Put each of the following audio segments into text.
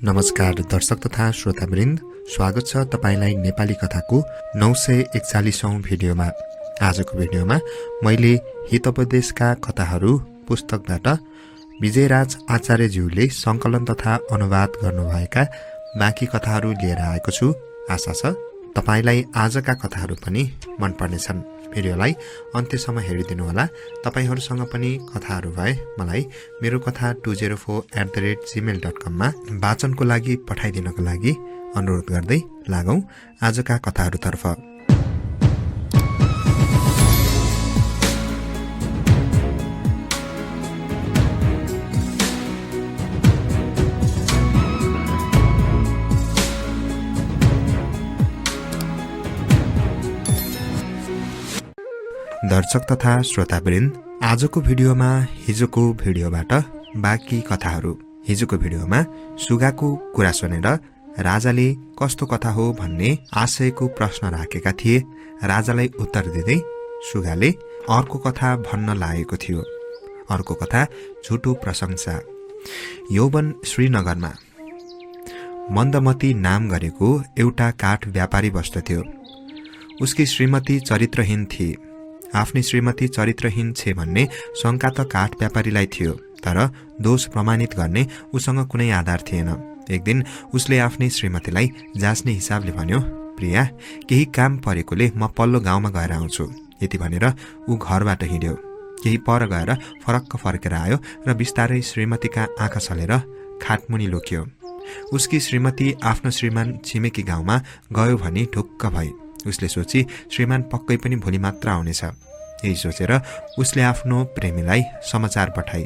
नमस्कार दर्शक तथा श्रोतावृन्द, स्वागत छ तपाईलाई नेपाली कथाको 941औं भिडियोमा। आजको भिडियोमा मैले हितोपदेशका कथाहरू पुस्तकबाट विजयराज आचार्यज्यूले संकलन तथा अनुवाद गर्नुभएका बाँकी कथाहरू लिएर आएको छु। आशा छ तपाईलाई आजका कथाहरू पनि मन पर्नेछन्। भिडियोलाई अन्त्यसम्म हेरिदिनुहोला। तपाईहरुसँग पनि कथाहरू भए मलाई मेरो कथा 204@gmail.com मा वाचनको लागि पठाइदिनको लागि अनुरोध गर्दै लागौं आजका कथाहरूतर्फ। दर्शक तथा श्रोतावृन्द, आजको भिडियोमा हिजोको भिडियोबाट बाँकी कथाहरू। हिजोको भिडियोमा सुगाको कुरा सुनेर राजाले कस्तो कथा हो भन्ने आशयको प्रश्न राखेका थिए। राजालाई उत्तर दिँदै सुगाले अर्को कथा भन्न लागेको थियो। अर्को कथा झुटो प्रशंसा। यौवन श्रीनगरमा मन्दमती नाम गरेको एउटा काठ व्यापारी बस्दथ्यो। उसकी श्रीमती चरित्रहीन थिए। आफ्नी श्रीमती चरित्रहीन छे भन्ने शंका त काठ व्यापारीलाई थियो, तर दोष प्रमाणित गर्ने उसँग कुनै आधार थिएन। एक दिन उसले आफ्नी श्रीमतीलाई जाँच्ने हिसाबले भन्यो, प्रिया, केही काम परेकोले म पल्लो गाउँमा गएर आउँछु। यति भनेर ऊ घरबाट हिँड्यो। केही पर गएर फरक्क फर्केर आयो र बिस्तारै श्रीमतीका आँखा छलेर खाटमुनि लुक्यो। उसकी श्रीमती आफ्नो श्रीमान छिमेकी गाउँमा गयो भनी ढुक्क भई। उसले सोची श्रीमान पक्कै पनि भोलि मात्र आउनेछ। यही सोचेर उसले आफ्नो प्रेमीलाई समाचार पठाई।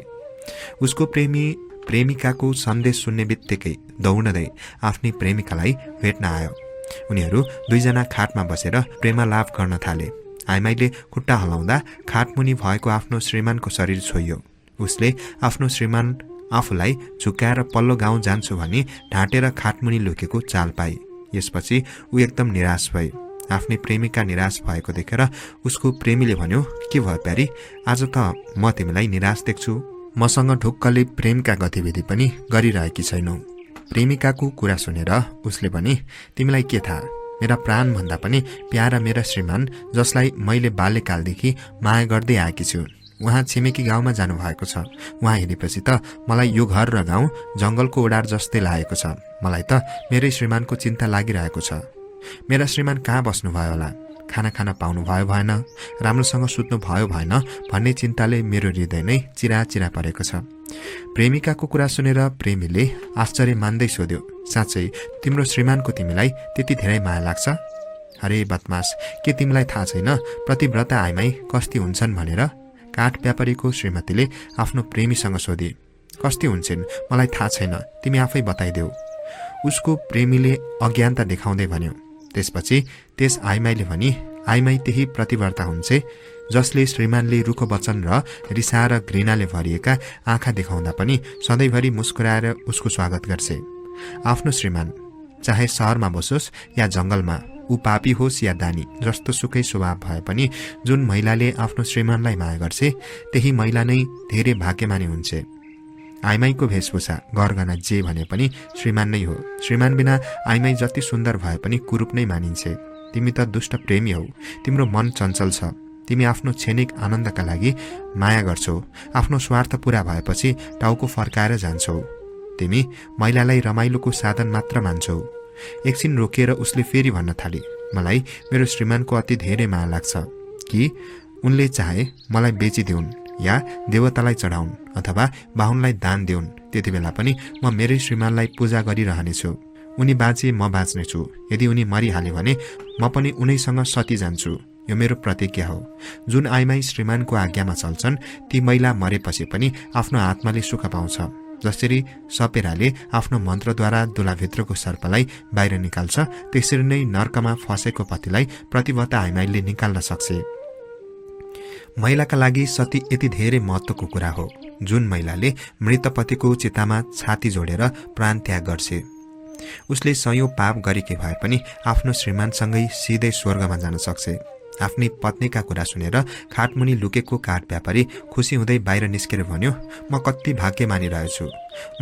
उसको प्रेमिकाको सन्देश सुन्ने बित्तिकै दौडदै आफ्नी प्रेमिकालाई भेट्न आयो। उनीहरू दुईजना खाटमा बसेर प्रेमालाप गर्न थाले। आइमाईले खुट्टा हलाउँदा खाटमुनि भएको आफ्नो श्रीमानको शरीर छोइयो। उसले आफ्नो श्रीमान आफूलाई झुक्काएर पल्लो गाउँ जान्छु भनी ढाँटेर खाटमुनि लुकेको चाल पाई। यसपछि ऊ एकदम निराश भई। आफ्नी प्रेमिका निराश भएको देखेर उसको प्रेमीले भन्यो, के भयो प्यारी, आज त म तिमीलाई निराश देख्छु। मसँग ढुक्कले प्रेमका गतिविधि पनि गरिरहेकी छैनौ। प्रेमिकाको कुरा सुनेर उसले भने, तिमीलाई के थाहा, मेरा प्राण भन्दा पनि प्यारा मेरा श्रीमान जसलाई मैले बाल्यकालदेखि माया गर्दै आएकी छु, उहाँ छिमेकी गाउँमा जानुभएको छ। उहाँ हेरेपछि त मलाई यो घर र गाउँ जंगलको ओडार जस्तै लागेको छ। मलाई त मेरै श्रीमानको चिन्ता लागिरहेको छ। मेरा श्रीमान कहाँ बस्नुभयो होला, खाना खान पाउनु भयो भएन, राम्रोसँग सुत्नु भयो भएन भन्ने चिन्ताले मेरो हृदय नै चिरा परेको छ। प्रेमिकाको कुरा सुनेर प्रेमीले आश्चर्य मान्दै सोध्यो, साँच्चै तिम्रो श्रीमानको तिमीलाई त्यति धेरै माया लाग्छ? अरे बदमास, के तिमीलाई थाहा छैन प्रतिव्रता आइमाई कस्ती हुन्छन् भनेर? काठ व्यापारीको श्रीमतीले आफ्नो प्रेमीसँग सोधे। कस्ती हुन्छन् मलाई थाहा छैन, तिमी आफै बताइदेऊ। उसको प्रेमीले अज्ञानता देखाउँदै भन्यो। त्यसपछि त्यस आइमाईले भनी, आइमाई त्यही प्रतिव्रता हुन्छे जसले श्रीमानले रुखो वचन र रिसा र घृणाले भरिएका आँखा देखाउँदा पनि सधैँभरि मुस्कुराएर उसको स्वागत गर्छे। आफ्नो श्रीमान चाहे शहरमा बसोस् या जंगलमा, ऊ पापी होस् या दानी, जस्तो सुकै स्वभाव भए पनि जुन महिलाले आफ्नो श्रीमानलाई माया गर्छे त्यही महिला नै धेरै भाग्यमानी हुन्छे। आइमाईको वेशभूषा गरगहना जे भने पनि श्रीमान नै हो। श्रीमान बिना आइमाई जति सुन्दर भए पनि कुरूप नै मानिन्छे। तिमी त दुष्ट प्रेमी हौ। तिम्रो मन चञ्चल छ। तिमी आफ्नो क्षणिक आनन्दका लागि माया गर्छौ। आफ्नो स्वार्थ पूरा भएपछि टाउको फर्काएर जान्छौ। तिमी महिलालाई रमाइलोको साधन मात्र मान्छौ। एकछिन रोकिएर उसले फेरि भन्न थाली, मलाई मेरो श्रीमानको अति धेरै माया लाग्छ कि उनले चाहे मलाई बेचिदेऊन् या देवतालाई चढाउन् अथवा बाहुनलाई दान देऊन्, त्यति बेला पनि म मेरै श्रीमानलाई पूजा गरिरहनेछु। उनी बाँचे म बाँच्नेछु। यदि उनी मरिहाले भने म पनि उनैसँग सती जान्छु। यो मेरो प्रतिज्ञा हो। जुन आइमाई श्रीमानको आज्ञामा चल्छन् ती महिला मरेपछि पनि आफ्नो आत्माले सुख पाउँछ। जसरी सपेराले आफ्नो मन्त्रद्वारा दुलाभित्रको सर्पलाई बाहिर निकाल्छ, त्यसरी नै नर्कमा फसेको पतिलाई प्रतिव्रता आइमाईले निकाल्न सक्छ। महिलाका लागि सती यति धेरै महत्त्वको कुरा हो। जुन महिलाले मृत पतिको चितामा छाती जोडेर प्राण त्याग गर्छे, उसले सयौं पाप गरेकी भए पनि आफ्नो श्रीमानसँगै सिधै स्वर्गमा जान सक्छ। आफ्नी पत्नीका कुरा सुनेर खाटमुनि लुकेको काठ व्यापारी खुसी हुँदै बाहिर निस्केर भन्यो, म कति भाग्य मानिरहेछु।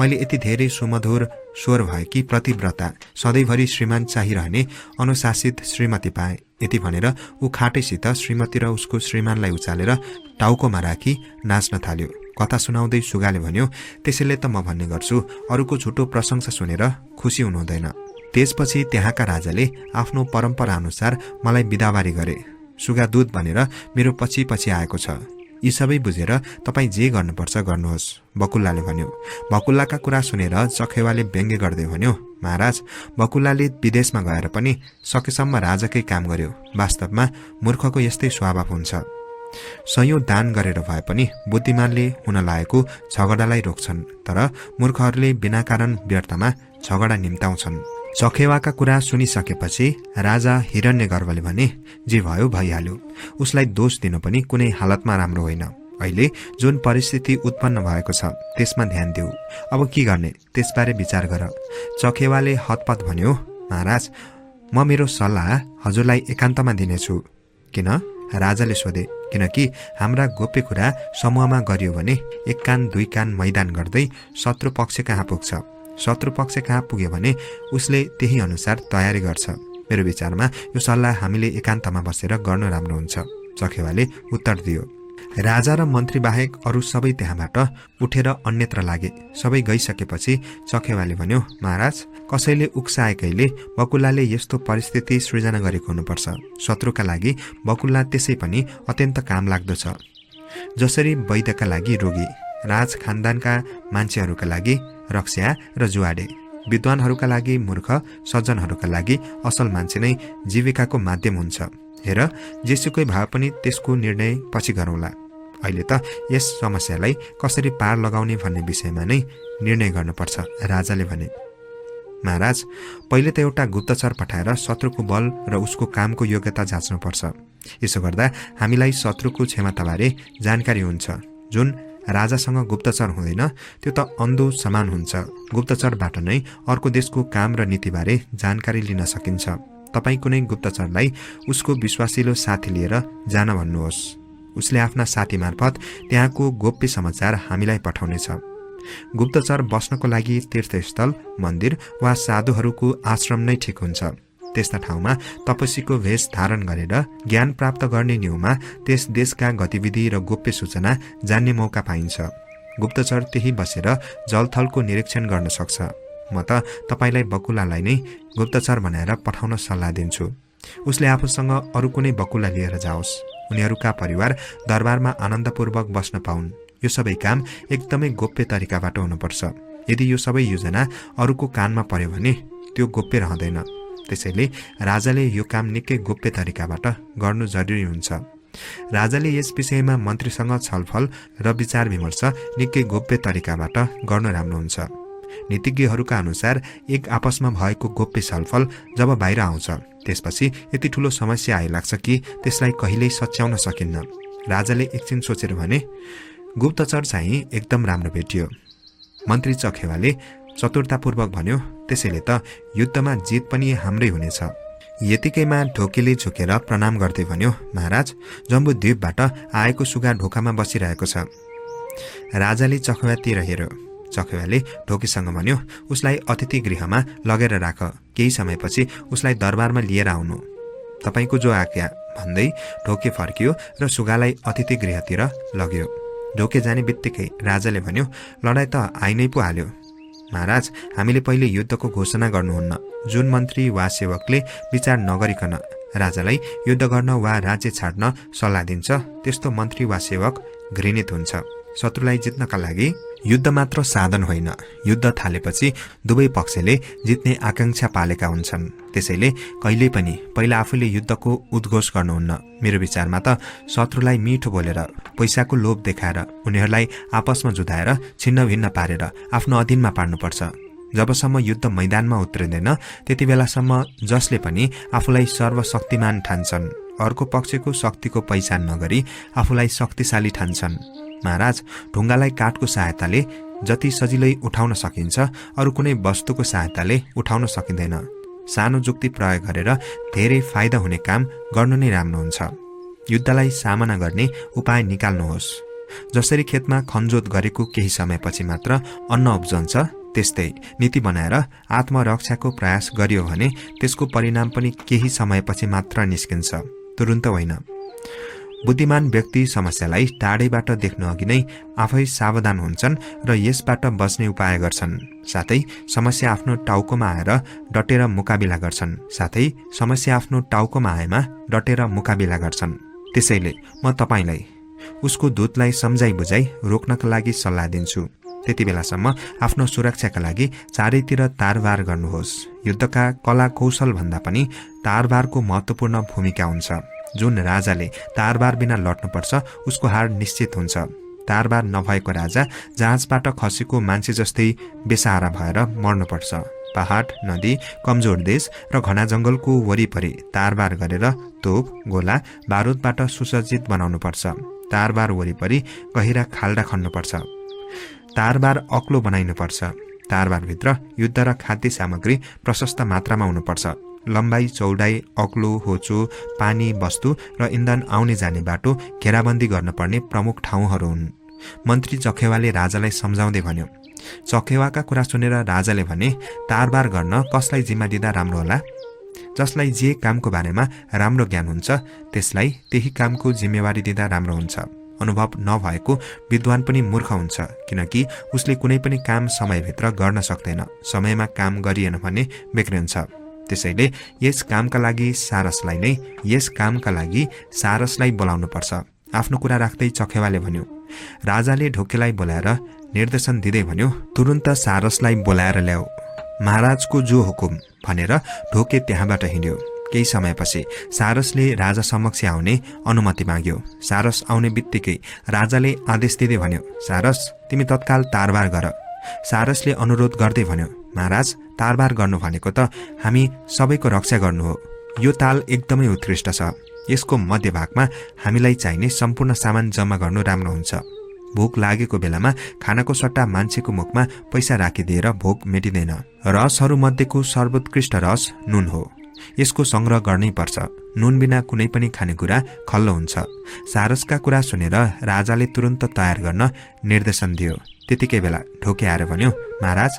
मैले यति धेरै सुमधुर स्वर भएकी प्रतिव्रता, सधैँभरि श्रीमान चाहिरहने अनुशासित श्रीमती पाए। यति भनेर ऊ खाटैसित श्रीमती र उसको श्रीमानलाई उचालेर टाउकोमा राखी नाच्न थाल्यो। कथा सुनाउँदै सुगाले भन्यो, त्यसैले त म भन्ने गर्छु, अरूको झुटो प्रशंसा सुनेर खुसी हुनु हुँदैन। त्यसपछि त्यहाँका राजाले आफ्नो परम्परा अनुसार मलाई बिदावारी गरे। सुगा दूत भनेर मेरो पछि पछि आएको छ। यी सबै बुझेर तपाईँ जे गर्नुपर्छ गर्नुहोस्, बकुल्लाले भन्यो। बकुल्लाका कुरा सुनेर चखेवाले व्यङ्ग्य गर्दै भन्यो, महाराज, बकुल्लाले विदेशमा गएर पनि सकेसम्म राजाकै काम गर्यो। वास्तवमा मूर्खको यस्तै स्वभाव हुन्छ। सयौं दान गरेर भए पनि बुद्धिमानले हुन लागेको झगडालाई रोक्छन्, तर मूर्खहरूले बिना कारण व्यर्थमा झगडा निम्ताउँछन्। चखेवाका कुरा सुनिसकेपछि राजा हिरण्यगर्वले भने, जे भयो भइहाल्यो, उसलाई दोष दिनु पनि कुनै हालतमा राम्रो होइन। अहिले जुन परिस्थिति उत्पन्न भएको छ त्यसमा ध्यान देऊ। अब के गर्ने त्यसबारे विचार गर। चखेवाले हतपत भन्यो, महाराज, म मेरो सल्लाह हजुरलाई एकान्तमा दिनेछु। किन? राजाले सोधे। किनकि हाम्रा गोप्य कुरा समूहमा गरियो भने एक कान दुई कान मैदान गर्दै शत्रु पक्ष कहाँ पुग्छ। शत्रु पक्ष कहाँ पुग्यो भने उसले त्यही अनुसार तयारी गर्छ। मेरो विचारमा यो सल्लाह हामीले एकान्तमा बसेर गर्नु राम्रो हुन्छ। चखेवाले उत्तर दियो। राजा र मन्त्री बाहेक अरू सबै त्यहाँबाट उठेर अन्यत्र लागे। सबै गइसकेपछि चखेवाले भन्यो, महाराज, कसैले उक्साएकैले बकुल्लाले यस्तो परिस्थिति सृजना गरेको हुनुपर्छ। शत्रुका लागि बकुल्ला त्यसै पनि अत्यन्त काम लाग्दो छ। जसरी वैद्यका लागि रोगी, राज खानदानका मान्छेहरूका लागि रक्स्या र जुवाडे, विद्वानहरूका लागि मूर्ख, सज्जनहरूका लागि असल मान्छे नै जीविकाको माध्यम हुन्छ। हेर, जेसुकै भए पनि त्यसको निर्णय पछि गरौँला। अहिले त यस समस्यालाई कसरी पार लगाउने भन्ने विषयमा नै निर्णय गर्नुपर्छ, राजाले भने। महाराज, पहिले त एउटा गुप्तचर पठाएर शत्रुको बल र उसको कामको योग्यता जाँच्नुपर्छ। यसो गर्दा हामीलाई शत्रुको क्षमताबारे जानकारी हुन्छ। जुन राजासँग गुप्तचर हुँदैन त्यो त अन्धो समान हुन्छ। गुप्तचरबाट नै अर्को देशको काम र नीतिबारे जानकारी लिन सकिन्छ। तपाईँ कुनै गुप्तचरलाई उसको विश्वासिलो साथी लिएर जान भन्नुहोस्। उसले आफ्ना साथी मार्फत त्यहाँको गोप्य समाचार हामीलाई पठाउनेछ। गुप्तचर बस्नको लागि तीर्थस्थल, मन्दिर वा साधुहरूको आश्रम नै ठिक हुन्छ। त्यस्ता ठाउँमा तपस्वीको भेष धारण गरेर ज्ञान प्राप्त गर्ने न्युमा त्यस देशका गतिविधि र गोप्य सूचना जान्ने मौका पाइन्छ। गुप्तचर त्यही बसेर जलथलको निरीक्षण गर्न सक्छ। म त तपाईलाई बकुलालाई नै गुप्तचर बनाएर पठाउन सल्लाह दिन्छु। उसले आफूसँग अरू कुनै बकुला लिएर जाओस्। उनीहरूका परिवार दरबारमा आनन्दपूर्वक बस्न पाउन्। यो सबै काम एकदमै गोप्य तरिकाबाट हुनुपर्छ। यदि यो सबै योजना अरूको कानमा पर्यो भने त्यो गोप्य रहँदैन। त्यसैले राजाले यो काम निकै गोप्य तरिकाबाट गर्नु जरुरी हुन्छ। राजाले यस विषयमा मन्त्रीसँग छलफल र विचार विमर्श निकै गोप्य तरिकाबाट गर्नु राम्रो हुन्छ। नीतिज्ञहरूका अनुसार एक आपसमा भएको गोप्य छलफल जब बाहिर आउँछ त्यसपछि यति ठूलो समस्या आइलाग्छ कि त्यसलाई कहिल्यै सच्याउन सकिन्न। राजाले एकछिन सोचेर भने, गुप्तचर चाहिँ एकदम राम्रो भेटियो। मन्त्री चखेवाले चतुरतापूर्वक भन्यो, त्यसैले त युद्धमा जित पनि हाम्रै हुनेछ। यतिकैमा ढोकेले झुकेर प्रणाम गर्दै भन्यो, महाराज, जम्बू द्वीपबाट आएको सुगा ढोकामा बसिरहेको छ। राजाले चखेवातिर हेर्यो। चखेवाले ढोकेसँग भन्यो, उसलाई अतिथि गृहमा लगेर राख। केही समयपछि उसलाई दरबारमा लिएर आउनु। तपाईको जो आज्ञा भन्दै ढोके फर्कियो र सुगालाई अतिथि गृहतिर लग्यो। ढोके जाने बित्तिकै राजाले भन्यो, लडाई त आइ नै पो हाल्यो। महाराज, हामीले पहिले युद्धको घोषणा गर्नुहुन्न। जुन मन्त्री वा सेवकले विचार नगरिकन राजालाई युद्ध गर्न वा राज्य छाड्न सल्लाह दिन्छ त्यस्तो मन्त्री वा सेवक घृणित हुन्छ। शत्रुलाई जित्नका लागि युद्ध मात्र साधन होइन। युद्ध थालेपछि दुवै पक्षले जित्ने आकांक्षा पालेका हुन्छन्। त्यसैले कहिल्यै पनि पहिला आफूले युद्धको उद्घोष गर्नुहुन्न। मेरो विचारमा त शत्रुलाई मिठो बोलेर, पैसाको लोभ देखाएर, उनीहरूलाई आपसमा जुधाएर, छिन्न भिन्न पारेर आफ्नो अधीनमा पार्नुपर्छ। जबसम्म युद्ध मैदानमा उत्रिँदैन त्यति बेलासम्म जसले पनि आफूलाई सर्वशक्तिमान ठान्छन्, अर्को पक्षको शक्तिको पहिचान नगरी आफूलाई शक्तिशाली ठान्छन्। महाराज, ढुङ्गालाई काठको सहायताले जति सजिलै उठाउन सकिन्छ अरू कुनै वस्तुको सहायताले उठाउन सकिँदैन। सानो जुक्ति प्रयोग गरेर धेरै फाइदा हुने काम गर्नु नै राम्रो हुन्छ। युद्धलाई सामना गर्ने उपाय निकाल्नुहोस्। जसरी खेतमा खनजोत गरेको केही समयपछि मात्र अन्न उब्जन्छ, त्यस्तै नीति बनाएर आत्मरक्षाको प्रयास गरियो भने त्यसको परिणाम पनि केही समयपछि मात्र निस्किन्छ, तुरुन्त होइन। बुद्धिमान व्यक्ति समस्यालाई टाढैबाट देख्नु अघि नै आफै सावधान हुन्छन् र यसबाट बच्ने उपाय गर्छन्। साथै समस्या आफ्नो टाउकोमा आएर डटेर मुकाबिला गर्छन्। त्यसैले म तपाईलाई उसको दूतलाई सम्झाइ बुझाइ रोक्नका लागि सल्लाह दिन्छु। त्यति बेलासम्म आफ्नो सुरक्षाका लागि चारैतिर तारबार गर्नुहोस्। युद्धका कला कौशल भन्दा पनि तारबारको महत्त्वपूर्ण भूमिका हुन्छ। जुन राजाले तारबार बिना लड्नुपर्छ उसको हार निश्चित हुन्छ। तारबार नभएको राजा जहाजबाट खसेको मान्छे जस्तै बेसहारा भएर मर्नुपर्छ। पहाड, नदी, कमजोर देश र घना जंगलको वरिपरि तारबार गरेर तोप, गोला, बारुदबाट सुसज्जित बनाउनुपर्छ। तारबार वरिपरि गहिरा खाल्डा खन्नुपर्छ। तारबार अग्लो बनाइनुपर्छ। तारबारभित्र युद्ध र खाद्य सामग्री प्रशस्त मात्रामा हुनुपर्छ। लम्बाई, चौडाई, अग्लो, होचो, पानी, वस्तु र इन्धन आउने जाने बाटो घेराबन्दी गर्नुपर्ने प्रमुख ठाउँहरू हुन्। मन्त्री चखेवाले राजालाई सम्झाउँदै भन्यो। चखेवाका कुरा सुनेर राजाले भने, तारबार गर्न कसलाई जिम्मा दिँदा राम्रो होला? जसलाई जे कामको बारेमा राम्रो ज्ञान हुन्छ त्यसलाई त्यही कामको जिम्मेवारी दिँदा राम्रो हुन्छ। अनुभव नभएको विद्वान पनि मूर्ख हुन्छ, किनकि उसले कुनै पनि काम समयभित्र गर्न सक्दैन। समयमा काम गरिएन भने बिग्रिन्छ। त्यसैले यस कामका लागि सारसलाई बोलाउनुपर्छ। आफ्नो कुरा राख्दै चखेवाले भन्यो। राजाले ढोकेलाई बोलाएर निर्देशन दिँदै भन्यो, तुरुन्त सारसलाई बोलाएर ल्याऊ। महाराजको जो हुकुम भनेर ढोके त्यहाँबाट हिँड्यो। केही समयपछि सारसले राजा समक्ष आउने अनुमति माग्यो। सारस आउने बित्तिकै राजाले आदेश दिँदै भन्यो, सारस, तिमी तत्काल तारबार गर। सारसले अनुरोध गर्दै भन्यो, महाराज, तारबार गर्नु भनेको त हामी सबैको रक्षा गर्नु हो। यो ताल एकदमै उत्कृष्ट छ। यसको मध्यभागमा हामीलाई चाहिने सम्पूर्ण सामान जम्मा गर्नु राम्रो हुन्छ। भोक लागेको बेलामा खानाको सट्टा मान्छेको मुखमा पैसा राखिदिएर भोक मेटिँदैन। रसहरू मध्येको सर्वोत्कृष्ट रस नुन हो। यसको संग्रह गर्नै पर्छ। नुन बिना कुनै पनि खानेकुरा खल्लो हुन्छ। सारसका कुरा सुनेर राजाले तुरुन्त तयार गर्न निर्देशन दियो। त्यतिकै बेला ढोके आएर भन्यो, महाराज,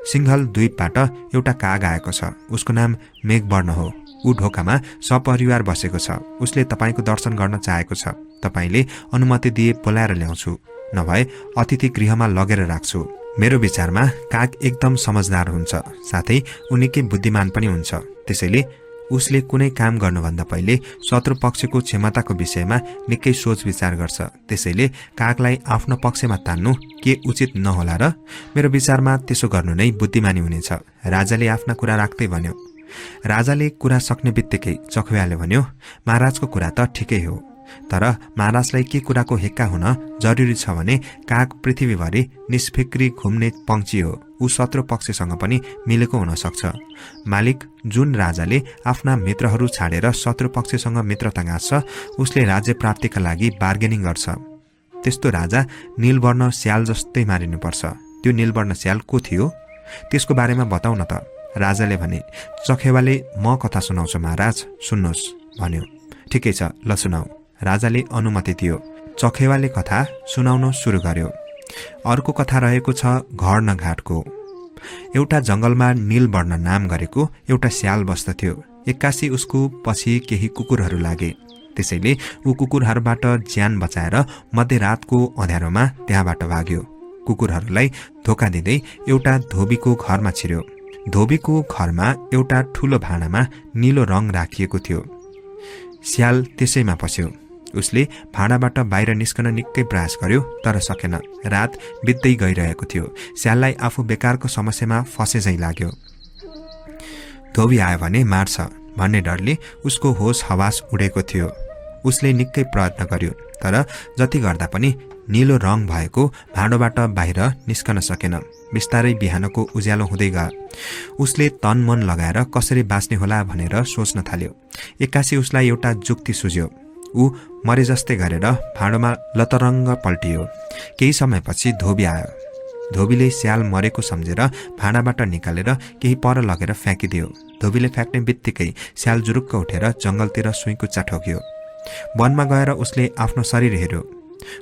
सिंहल द्वीपबाट एउटा काग आएको छ। उसको नाम मेघवर्ण हो। ऊ ढोकामा सपरिवार बसेको छ। उसले तपाईको दर्शन गर्न चाहेको छ। तपाईले अनुमति दिए बोलाएर ल्याउँछु, नभए अतिथि गृहमा लगेर राख्छु। मेरो विचारमा काग एकदम समझदार हुन्छ, साथै उनीकै बुद्धिमान पनि हुन्छ। त्यसैले उसले कुनै काम गर्नुभन्दा पहिले शत्रु पक्षको क्षमताको विषयमा निकै सोच विचार गर्छ। त्यसैले कागलाई आफ्नो पक्षमा तान्नु के उचित नहोला र? मेरो विचारमा त्यसो गर्नु नै बुद्धिमानी हुनेछ। राजाले आफ्ना कुरा राख्दै भन्यो। राजाले कुरा सक्ने बित्तिकै चखेवाले भन्यो, महाराजको कुरा त ठिकै हो, तर महाराजलाई के कुराको हेक्का हुन जरुरी छ भने काग पृथ्वीभरि निष्फिक्री घुम्ने पंक्षी हो। ऊ शत्रु पक्षसँग पनि मिलेको हुन सक्छ। मालिक, जुन राजाले आफ्ना मित्रहरू छाडेर शत्रु पक्षसँग मित्रता गाँच्छ उसले राज्य प्राप्तिका लागि बार्गेनिङ गर्छ। त्यस्तो राजा नीलवर्ण स्याल जस्तै मारिनुपर्छ। त्यो नीलवर्ण स्याल को थियो? त्यसको बारेमा बताउ न त। राजाले भने। चखेवाले, म कथा सुनाउँछु महाराज, सुन्नुहोस् भन्यो। ठिकै छ, ल सुनाऊ। राजाले अनुमति दियो। चखेवाले कथा सुनाउन सुरु गर्यो। अर्को कथा रहेको छ घर्ण घाटको। एउटा जंगलमा नीलवर्ण नाम गरेको एउटा स्याल बस्दथ्यो। एक्कासी उसको पछि केही कुकुरहरू लागे। त्यसैले ऊ कुकुरहरूबाट ज्यान बचाएर मध्यरातको अँध्यारोमा त्यहाँबाट भाग्यो। कुकुरहरूलाई धोका दिँदै एउटा धोबीको घरमा छिर्यो। धोबीको घरमा एउटा ठूलो भाँडामा नीलो रङ राखिएको थियो। स्याल त्यसैमा पस्यो। उसले भाँडाबाट बाहिर निस्कन निकै प्रयास गर्यो, तर सकेन। रात बित्दै गइरहेको थियो। स्याललाई आफू बेकारको समस्यामा फसे झैं लाग्यो। धोबी आयो भने मार्छ भन्ने डरले उसको होस हवास उडेको थियो। उसले निकै प्रयत्न गर्यो, तर जति गर्दा पनि नीलो रङ भएको भाँडोबाट बाहिर निस्कन सकेन। बिस्तारै बिहानको उज्यालो हुँदै गयो। उसले तन मन लगाएर कसरी बाँच्ने होला भनेर सोच्न थाल्यो। एक्कासी उसलाई एउटा जुक्ति सुझ्यो। ऊ मरे जस्तै गरेर भाँडोमा लतरङ्ग पल्टियो। केही समयपछि धोबी आयो। धोबीले स्याल मरेको सम्झेर भाँडाबाट निकालेर केही पर लगेर फ्याँकिदियो। धोबीले फ्याँक्ने बित्तिकै स्याल जुरुक्क उठेर जंगलतिर सुइँकुच्चा ठोक्यो। वनमा गएर उसले आफ्नो शरीर हेर्यो।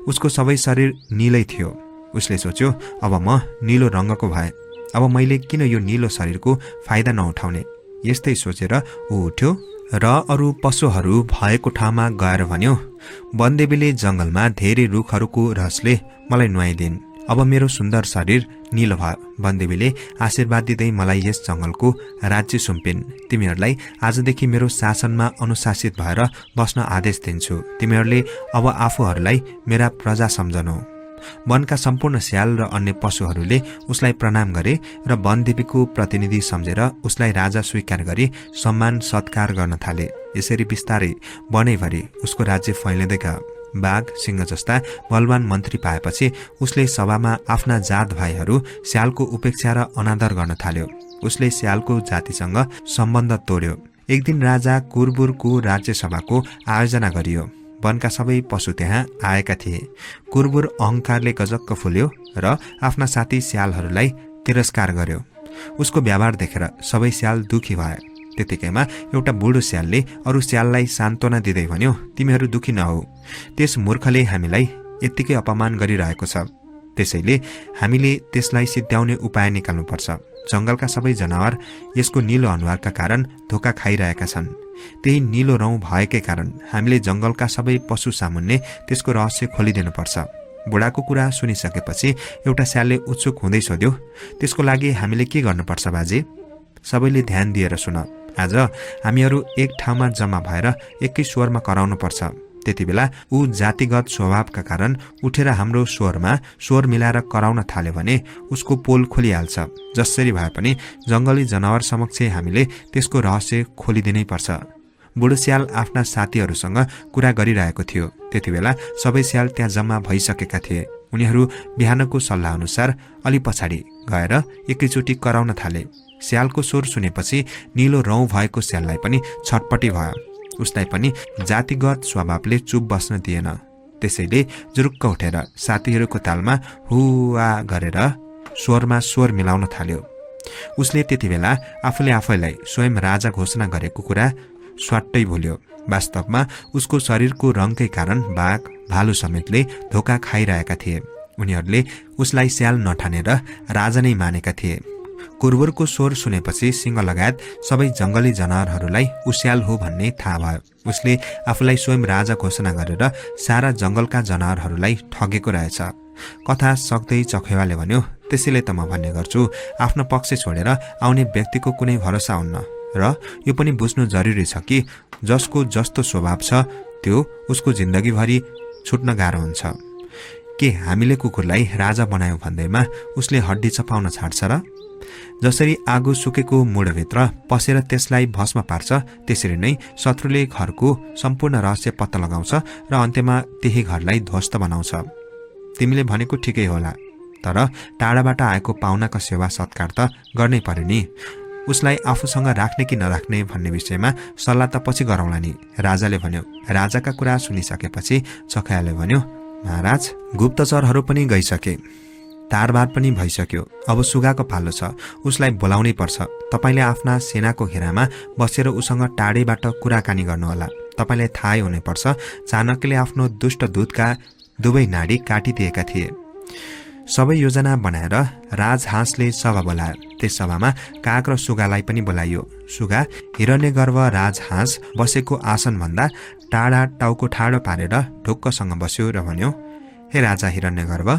उसको सबै शरीर नीलै थियो। उसले सोच्यो, अब म नीलो रङ्गको भए, अब मैले किन यो नीलो शरीरको फाइदा नउठाउने। यस्तै सोचेर ऊ उठ्यो र अरू पशुहरू भएको ठाउँमा गएर भन्यो, वनदेवीले जंगलमा धेरै रुखहरूको रसले मलाई नुहाइदिन्। अब मेरो सुन्दर शरीर नीलो भयो। वनदेवीले आशीर्वाद दिँदै मलाई यस जंगलको राज्य सुम्पिन्। तिमीहरूलाई आजदेखि मेरो शासनमा अनुशासित भएर बस्न आदेश दिन्छु। तिमीहरूले अब आफूहरूलाई मेरा प्रजा सम्झनु। वनका सम्पूर्ण स्याल र अन्य पशुहरूले उसलाई प्रणाम गरे र वनदेवीको प्रतिनिधि सम्झेर उसलाई राजा स्वीकार गरी सम्मान सत्कार गर्न थाले। यसरी बिस्तारै वनैभरि उसको राज्य फैलिँदै गयो। बाघ, सिंह जस्ता बलवान मन्त्री पाएपछि उसले सभामा आफ्ना जात भाइहरू स्यालको उपेक्षा र अनादर गर्न थाल्यो। उसले स्यालको जातिसँग सम्बन्ध तोड्यो। एक दिन राजा कुरबुरको राज्यसभाको आयोजना गरियो। वनका सबै पशु त्यहाँ आएका थिए। कुरबुर अहंकारले गजक्क फुल्यो र आफ्ना साथी स्यालहरूलाई तिरस्कार गर्यो। उसको व्यवहार देखेर सबै स्याल दुखी भए। त्यतिकैमा एउटा बुढो स्यालले अरू स्याललाई सान्त्वना दिँदै भन्यो, तिमीहरू दुखी नहौ, त्यस मूर्खले हामीलाई यत्तिकै अपमान गरिरहेको छ। त्यसैले हामीले त्यसलाई सिद्ध्याउने उपाय निकाल्नुपर्छ। जंगलका सबै जनावर यसको नीलो अनुहारका कारण धोका खाइरहेका छन्। त्यही नीलो रौं भएकै कारण हामीले जंगलका सबै पशु सामुन्ने त्यसको रहस्य खोलिदिनुपर्छ। बुढाको कुरा सुनिसकेपछि एउटा स्यालले उत्सुक हुँदै सोध्यो, त्यसको लागि हामीले के गर्नुपर्छ बाजे? सबैले ध्यान दिएर सुन। आज हामीहरू एक ठाउँमा जम्मा भएर एकै स्वरमा कराउनुपर्छ। त्यतिबेला ऊ जातिगत स्वभावका कारण उठेर हाम्रो स्वरमा स्वर मिलाएर कराउन थाल्यो भने उसको पोल खोलिहाल्छ। जसरी भए पनि जंगली जनावर समक्ष हामीले त्यसको रहस्य खोलिदिनै पर्छ। बुढो स्याल आफ्ना साथीहरूसँग कुरा गरिरहेको थियो। त्यतिबेला सबै स्याल त्यहाँ जम्मा भइसकेका थिए। उनीहरू बिहानको सल्लाह अनुसार अलि पछाडि गएर एकैचोटि कराउन थाले। स्यालको स्वर सुनेपछि नीलो रौं भएको स्याललाई पनि छटपटी भयो। उसलाई पनि जातिगत स्वभावले चुप बस्न दिएन। त्यसैले जुरुक्क उठेर साथीहरूको तालमा हुआ गरेर स्वरमा स्वर मिलाउन थाल्यो। उसले त्यतिबेला आफूले आफैलाई स्वयं राजा घोषणा गरेको कुरा स्वाट्टै भुल्यो। वास्तवमा उसको शरीरको रङकै कारण बाघ, भालु समेतले धोका खाइरहेका थिए। उनीहरूले उसलाई स्याल नठानेर राजा नै मानेका थिए। कुरबुरको स्वर सुनेपछि सिंह लगायत सबै जंगली जनावरहरूलाई ऊ स्याल हो भन्ने थाहा भयो। उसले आफूलाई स्वयं राजा घोषणा गरेर सारा जंगलका जनावरहरूलाई ठगेको रहेछ। कथा सक्दै चखेवाले भन्यो, त्यसैले त म भन्ने गर्छु, आफ्नो पक्ष छोडेर आउने व्यक्तिको कुनै भरोसा हुन्न र यो पनि बुझ्नु जरुरी छ कि जसको जस्तो स्वभाव छ त्यो उसको जिन्दगीभरि छुट्न गाह्रो हुन्छ। के हामीले कुकुरलाई राजा बनायौं भन्दैमा उसले हड्डी चपाउन छाड्छ र? जसरी आगो सुकेको मुढभित्र पसेर त्यसलाई भस्म पार्छ, त्यसरी नै शत्रुले घरको सम्पूर्ण रहस्य पत्ता लगाउँछ र अन्त्यमा त्यही घरलाई ध्वस्त बनाउँछ। तिमीले भनेको ठिकै होला, तर टाढाबाट आएको पाहुनाको सेवा सत्कार त गर्नै पर्यो नि। उसलाई आफूसँग राख्ने कि नराख्ने भन्ने विषयमा सल्लाह त पछि गरौँला नि, राजाले भन्यो। राजाका कुरा सुनिसकेपछि चखयाले भन्यो, महाराज, गुप्तचरहरू पनि गइसके, तारबार पनि भइसक्यो, अब सुगाको पालो छ, उसलाई बोलाउनै पर्छ। तपाईले आफ्ना सेनाको घेरामा बसेर उसँग टाढैबाट कुराकानी गर्नुहोला। तपाईलाई थाहै हुनुपर्छ, चाणक्यले आफ्नो दुष्ट दूतका दुवै नाडी काटिदिएका थिए। सबै योजना बनाएर राजहाँसले सभा बोलायो। त्यस सभामा काग र सुगालाई पनि बोलाइयो। सुगा हिरण्यगर्भ राजहाँस बसेको आसनभन्दा टाढा टाउको ठाडो पारेर ढुक्कसँग बस्यो र भन्यो, हे राजा हिरण्यगर्भ,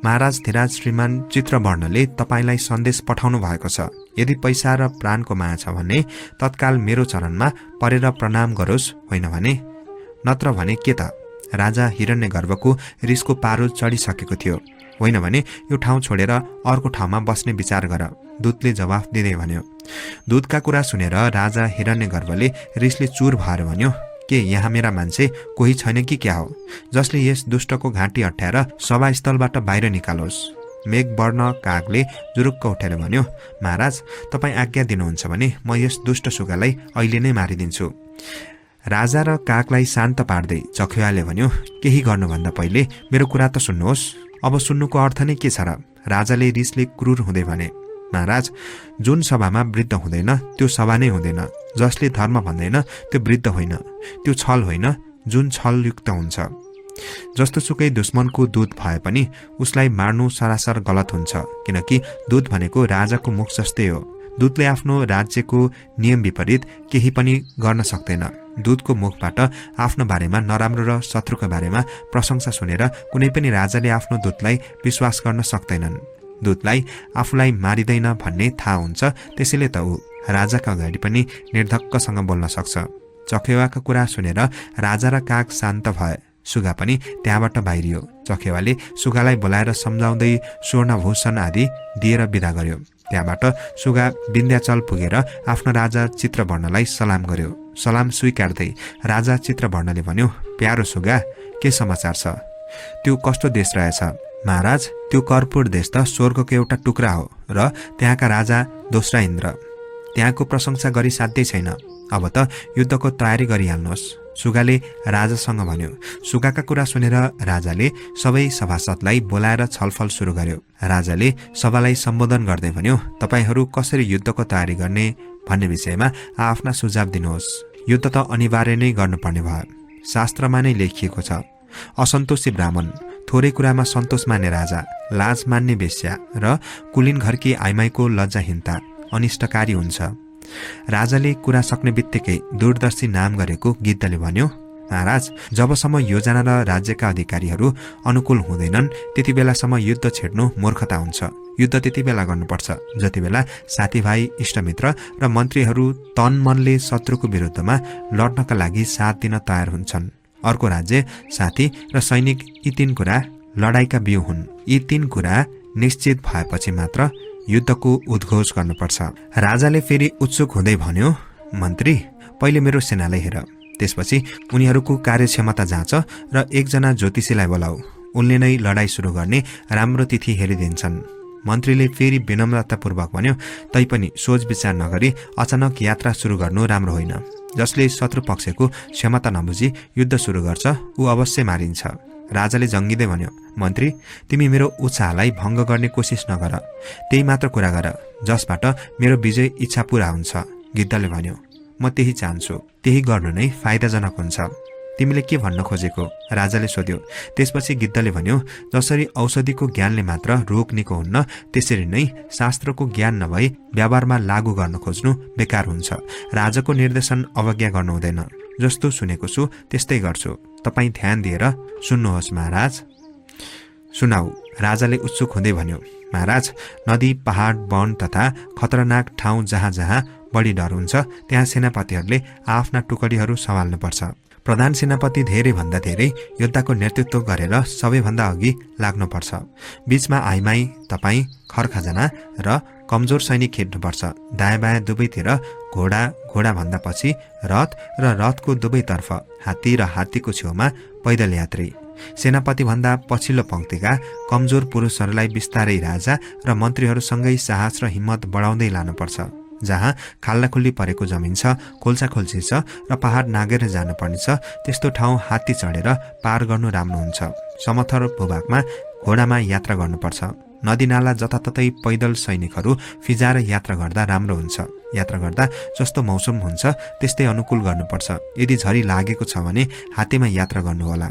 महाराज धीराज श्रीमान चित्रवर्णले तपाईलाई सन्देश पठाउनु भएको छ। यदि पैसा र प्राणको माया छ भने तत्काल मेरो चरणमा परेर प्रणाम गरोस्, होइन भने नत्र भने के त? राजा हिरण्यगर्भको रिसको पारो चढिसकेको थियो। होइन भने यो ठाउँ छोडेर अर्को ठाउँमा बस्ने विचार गर, दूतले जवाफ दिँदै भन्यो। दूतका कुरा सुनेर राजा हिरण्यगर्भले रिसले चुर भएर भन्यो, के यहाँ मेरा मान्छे कोही छैन कि क्या हो, जसले यस दुष्टको घाँटी अट्याएर सभास्थलबाट बाहिर निकालोस्? मेघवर्ण कागले जुरुक्क उठेर भन्यो, महाराज, तपाईँ आज्ञा दिनुहुन्छ भने म यस दुष्ट सुगालाई अहिले नै मारिदिन्छु। राजा र कागलाई शान्त पार्दै चखुवाले भन्यो, केही गर्नुभन्दा पहिले मेरो कुरा त सुन्नुहोस्। अब सुन्नुको अर्थ नै के छ र? राजाले रिसले क्रूर हुँदै भने, महाराज, जुन सभामा वृद्ध हुँदैन त्यो सभा नै हुँदैन। जसले धर्म भन्दैन त्यो वृद्ध होइन, त्यो छल होइन, जुन छलयुक्त हुन्छ। जस्तोसुकै दुश्मनको दूत भए पनि उसलाई मार्नु सरासर गलत हुन्छ, किनकि दूत भनेको राजाको मुख जस्तै हो। दूतले आफ्नो राज्यको नियम विपरीत केही पनि गर्न सक्दैन। दूतको मुखबाट आफ्नो बारेमा नराम्रो र शत्रुको बारेमा प्रशंसा सुनेर कुनै पनि राजाले आफ्नो दूतलाई विश्वास गर्न सक्दैनन्। दूतलाई आफूलाई मारिँदैन भन्ने थाहा हुन्छ, त्यसैले त ऊ राजाका अगाडि पनि निर्धक्कसँग बोल्न सक्छ। चखेवाका कुरा सुनेर राजा र काग शान्त भए। सुगा पनि त्यहाँबाट बाहिरियो। चखेवाले सुगालाई बोलाएर सम्झाउँदै स्वर्णभूषण आदि दिएर विदा गर्यो। त्यहाँबाट सुगा विन्ध्याचल पुगेर आफ्नो राजा चित्रवर्णलाई सलाम गर्यो। सलाम स्वीकार्दै राजा चित्रवर्णले भन्यो, प्यारो सुगा, के समाचार छ? त्यो कस्तो देश रहेछ? महाराज, त्यो कर्पूर देश त स्वर्गको एउटा टुक्रा हो र त्यहाँका राजा दोस्रा इन्द्र। त्यहाँको प्रशंसा गरी साध्यै छैन। अब त युद्धको तयारी गरिहाल्नुहोस्, सुगाले राजासँग भन्यो। सुगाका कुरा सुनेर राजाले सबै सभासदलाई बोलाएर छलफल सुरु गर्यो। राजाले सभालाई सम्बोधन गर्दै भन्यो, तपाईहरू कसरी युद्धको तयारी गर्ने भन्ने विषयमा आफ्ना सुझाव दिनुहोस्। युद्ध त अनिवार्य नै गर्नुपर्ने भयो। शास्त्रमा नै लेखिएको छ, असन्तोषी ब्राह्मण, थोरै कुरामा सन्तोष मान्ने राजा, लाज मान्ने वेश्या र कुलीन घरकी आइमाईको लज्जाहीनता अनिष्टकारी हुन्छ। राजाले कुरा सक्ने बित्तिकै दूरदर्शी नाम गरेको गिद्धले भन्यो, महाराज, जबसम्म योजना र राज्यका अधिकारीहरू अनुकूल हुँदैनन् त्यति बेलासम्म युद्ध छेड्नु मूर्खता हुन्छ। युद्ध त्यति बेला गर्नुपर्छ जति बेला साथीभाइ, इष्टमित्र र मन्त्रीहरू तन मनले शत्रुको विरुद्धमा लड्नका लागि साथ दिन तयार हुन्छन्। अर्को राज्य, साथी र सैनिक, यी तीन कुरा लडाईका बिउ हुन्। यी तीन कुरा निश्चित भएपछि मात्र युद्धको उद्घोष गर्नुपर्छ। राजाले फेरि उत्सुक हुँदै भन्यो, मन्त्री, पहिले मेरो सेनालाई हेर, त्यसपछि उनीहरूको कार्यक्षमता जाँच र एकजना ज्योतिषीलाई बोलाऊ। उनले नै लडाईँ सुरु गर्ने राम्रो तिथि हेरिदिन्छन्। मन्त्रीले फेरि विनम्रतापूर्वक भन्यो, तैपनि सोच विचार नगरी अचानक यात्रा सुरु गर्नु राम्रो होइन। जसले शत्रु पक्षको क्षमता नबुझी युद्ध सुरु गर्छ ऊ अवश्य मारिन्छ। राजाले जङ्गिँदै भन्यो, मन्त्री, तिमी मेरो उत्साहलाई भङ्ग गर्ने कोसिस नगर, त्यही मात्र कुरा गर जसबाट मेरो विजय इच्छा पूरा हुन्छ। गिद्धले भन्यो, म त्यही चाहन्छु, त्यही गर्नु नै फाइदाजनक हुन्छ। तिमीले के भन्न खोजेको? राजाले सोध्यो। त्यसपछि गिद्धले भन्यो, जसरी औषधिको ज्ञानले मात्र रोग निको हुन्न, त्यसरी नै शास्त्रको ज्ञान नभई व्यवहारमा लागू गर्न खोज्नु बेकार हुन्छ। राजाको निर्देशन अवज्ञा गर्नु हुँदैन। जस्तो सुनेको छु त्यस्तै गर्छु। तपाईँ ध्यान दिएर सुन्नुहोस् महाराज। सुनाऊ, राजाले उत्सुक हुँदै भन्यो। महाराज, नदी, पहाड, वन तथा खतरनाक ठाउँ जहाँ जहाँ बढी डर हुन्छ त्यहाँ सेनापतिहरूले आफ्ना टुकडीहरू सम्हाल्नुपर्छ। प्रधान सेनापति धेरैभन्दा धेरै योद्धाको नेतृत्व गरेर सबैभन्दा अघि लाग्नुपर्छ। बीचमा आइमाई, तपाईँ, खरखजना र कमजोर सैनिक हिँड्नुपर्छ। दायाँ बायाँ दुवैतिर घोडा, घोडाभन्दा पछि रथ र रथको दुवैतर्फ हात्ती र हात्तीको छेउमा पैदल यात्री। सेनापति भन्दा पछिल्लो पंक्तिका कमजोर पुरुषहरूलाई बिस्तारै राजा र मन्त्रीहरूसँगै साहस र हिम्मत बढाउँदै लानुपर्छ। जहाँ खाल्लाखुल्ली परेको जमिन छ, खोल्साखोल्सी छ र पहाड नागेर जानुपर्ने छ, त्यस्तो ठाउँ हात्ती चढेर पार गर्नु राम्रो हुन्छ। समथर भूभागमा घोडामा यात्रा गर्नुपर्छ। नदीनाला जताततै पैदल सैनिकहरू फिजाएर यात्रा गर्दा राम्रो हुन्छ। यात्रा गर्दा जस्तो मौसम हुन्छ त्यस्तै अनुकूल गर्नुपर्छ। यदि झरी लागेको छ भने हात्तीमा यात्रा गर्नुहोला।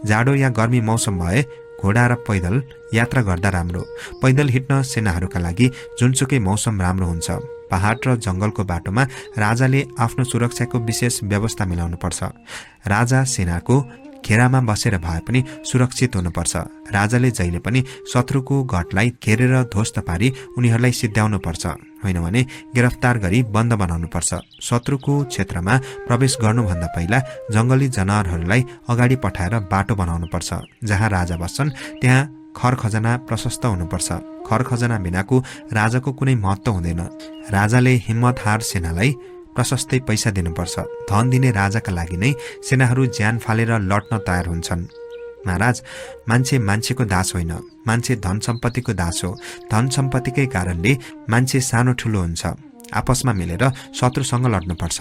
जाडो या गर्मी मौसम भए घोडा र पैदल यात्रा गर्दा राम्रो। पैदल हिँड्न सेनाहरूका लागि जुनसुकै मौसम राम्रो हुन्छ। पहाड र जंगलको बाटोमा राजाले आफ्नो सुरक्षाको विशेष व्यवस्था मिलाउनुपर्छ। राजा सेनाको घेरामा बसेर भए पनि सुरक्षित हुनुपर्छ। राजाले जहिले पनि शत्रुको गठलाई घेरेर ध्वस्त पारी उनीहरूलाई सिद्ध्याउनुपर्छ, होइन भने गिरफ्तार गरी बन्द बनाउनुपर्छ। शत्रुको क्षेत्रमा प्रवेश गर्नुभन्दा पहिला जंगली जनावरहरूलाई अगाडि पठाएर बाटो बनाउनुपर्छ। जहाँ राजा बस्छन् त्यहाँ खर खजना प्रशस्त हुनुपर्छ। खर खजना बिनाको राजाको कुनै महत्त्व हुँदैन। राजाले हिम्मतहार सेनालाई प्रशस्तै पैसा दिनुपर्छ। धन दिने राजाका लागि नै सेनाहरू ज्यान फालेर लड्न तयार हुन्छन्। महाराज, मान्छे मान्छेको दास होइन, मान्छे धन सम्पत्तिको दास हो। धन सम्पत्तिकै कारणले मान्छे सानो ठुलो हुन्छ। आपसमा मिलेर शत्रुसँग लड्नुपर्छ,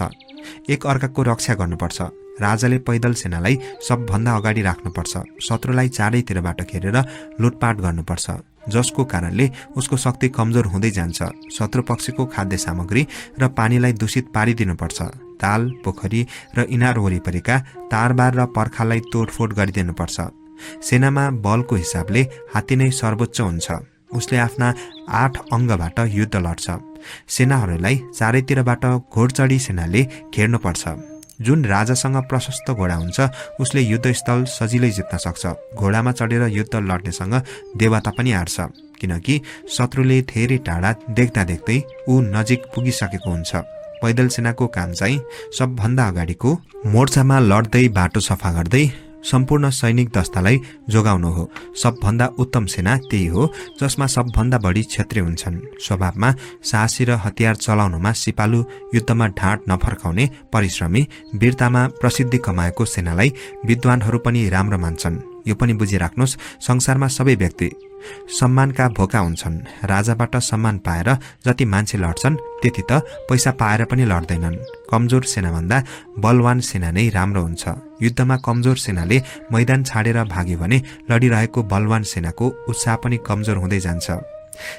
एक अर्काको रक्षा गर्नुपर्छ। राजाले पैदल सेनालाई सबभन्दा अगाडि राख्नुपर्छ। शत्रुलाई चारैतिरबाट घेरेर लुटपाट गर्नुपर्छ, जसको कारणले उसको शक्ति कमजोर हुँदै जान्छ। शत्रु पक्षको खाद्य सामग्री र पानीलाई दूषित पारिदिनुपर्छ। ताल, पोखरी र इनार वरिपरिका तारबार र पर्खाललाई तोडफोड गरिदिनुपर्छ। सेनामा बलको हिसाबले हात्ती नै सर्वोच्च हुन्छ। उसले आफ्ना 8 अङ्गबाट युद्ध लड्छ। सेनाहरूलाई चारैतिरबाट घोडचढी सेनाले घेर्नुपर्छ। जुन राजासँग प्रशस्त घोडा हुन्छ उसले युद्धस्थल सजिलै जित्न सक्छ। घोडामा चढेर युद्ध लड्नेसँग देवता पनि आड्छ, किनकि शत्रुले धेरै टाढा देख्दा देख्दै ऊ नजिक पुगिसकेको हुन्छ। पैदल सेनाको काम चाहिँ सबभन्दा अगाडिको मोर्चामा लड्दै बाटो सफा गर्दै सम्पूर्ण सैनिक दस्तालाई जोगाउनु हो। सबभन्दा उत्तम सेना त्यही हो जसमा सबभन्दा बढी क्षत्रिय हुन्छन्। स्वभावमा साहसी र हतियार चलाउनुमा सिपालु, युद्धमा ढाँट नफर्काउने परिश्रमी, वीरतामा प्रसिद्धि कमाएको सेनालाई विद्वानहरू पनि राम्रो मान्छन्। यो पनि बुझिराख्नुहोस्, संसारमा सबै व्यक्ति सम्मानका भोका हुन्छन्। राजाबाट सम्मान पाएर जति मान्छे लड्छन् त्यति त पैसा पाएर पनि लड्दैनन्। कमजोर सेनाभन्दा बलवान सेना नै राम्रो हुन्छ। युद्धमा कमजोर सेनाले मैदान छाडेर भाग्यो भने लडिरहेको बलवान सेनाको उत्साह पनि कमजोर हुँदै जान्छ।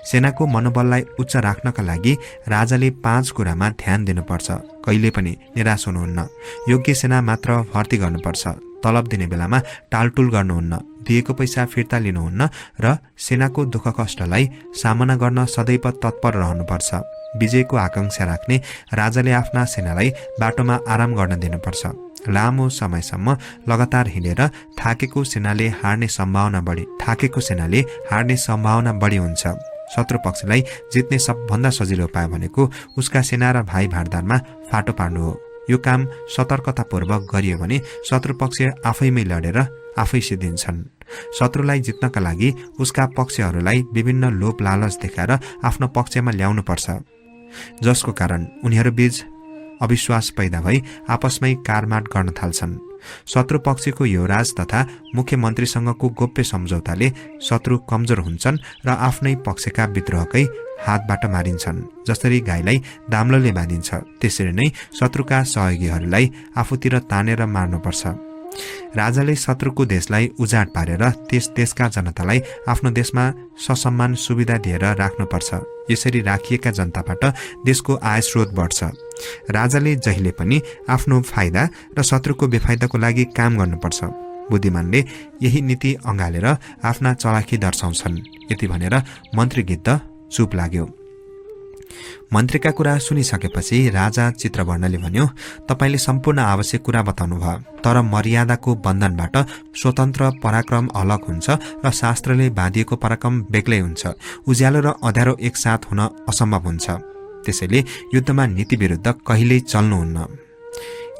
सेनाको मनोबललाई उच्च राख्नका लागि राजाले 5 कुरामा ध्यान दिनुपर्छ। कहिले पनि निराश हुनुहुन्न। योग्य सेना मात्र भर्ती गर्नुपर्छ। तलब दिने बेलामा टालटुल गर्नुहुन्न। दिएको पैसा फिर्ता लिनुहुन्न र सेनाको दुःख कष्टलाई सामना गर्न सदैव तत्पर रहनुपर्छ। विजयको आकांक्षा राख्ने राजाले आफ्ना सेनालाई बाटोमा आराम गर्न दिनुपर्छ। लामो समयसम्म लगातार हिँडेर थाकेको सेनाले हार्ने सम्भावना बढी हुन्छ। शत्रु पक्षलाई जित्ने सबभन्दा सजिलो उपाय भनेको उसका सेना र भाइ भारदारमा फाटो पार्नु हो। यो काम सतर्कतापूर्वक गरियो भने शत्रु पक्ष आफैमै लडेर आफै सिद्धिन्छन्। शत्रुलाई जित्नका लागि उसका पक्षहरूलाई विभिन्न लोभ लालच देखाएर आफ्नो पक्षमा ल्याउनुपर्छ, जसको कारण उनीहरू बीच अविश्वास पैदा भई आपसमै कारमाट गर्न थाल्छन्। शत्रु पक्षको युवराज तथा मुख्यमन्त्रीसँगको गोप्य सम्झौताले शत्रु कमजोर हुन्छन् र आफ्नै पक्षका विद्रोहकै हातबाट मारिन्छन्। जसरी गाईलाई दाम्लोले बाँधिन्छ त्यसरी नै शत्रुका सहयोगीहरूलाई आफूतिर तानेर मार्नुपर्छ। राजाले शत्रुको देशलाई उजाड पारेर त्यस देशका जनतालाई आफ्नो देशमा ससम्मान सुविधा दिएर राख्नुपर्छ। यसरी राखिएका जनताबाट देशको आय स्रोत बढ्छ। राजाले जहिले पनि आफ्नो फाइदा र शत्रुको बेफाइदाको लागि काम गर्नुपर्छ। बुद्धिमानले यही नीति अँगालेर आफ्ना चलाखी दर्शाउँछन्। यति भनेर मन्त्री गिद्ध चुप लाग्यो। मन्त्रीका कुरा सुनिसकेपछि राजा चित्रवर्णले भन्यो, तपाईले सम्पूर्ण आवश्यक कुरा बताउनु भयो, तर मर्यादाको बन्धनबाट स्वतन्त्र पराक्रम अलग हुन्छ र शास्त्रले बाँधिएको पराक्रम बेग्लै हुन्छ। उज्यालो र अँध्यारो एकसाथ हुन असम्भव हुन्छ। त्यसैले युद्धमा नीति विरुद्ध कहिल्यै चल्नुहुन्न।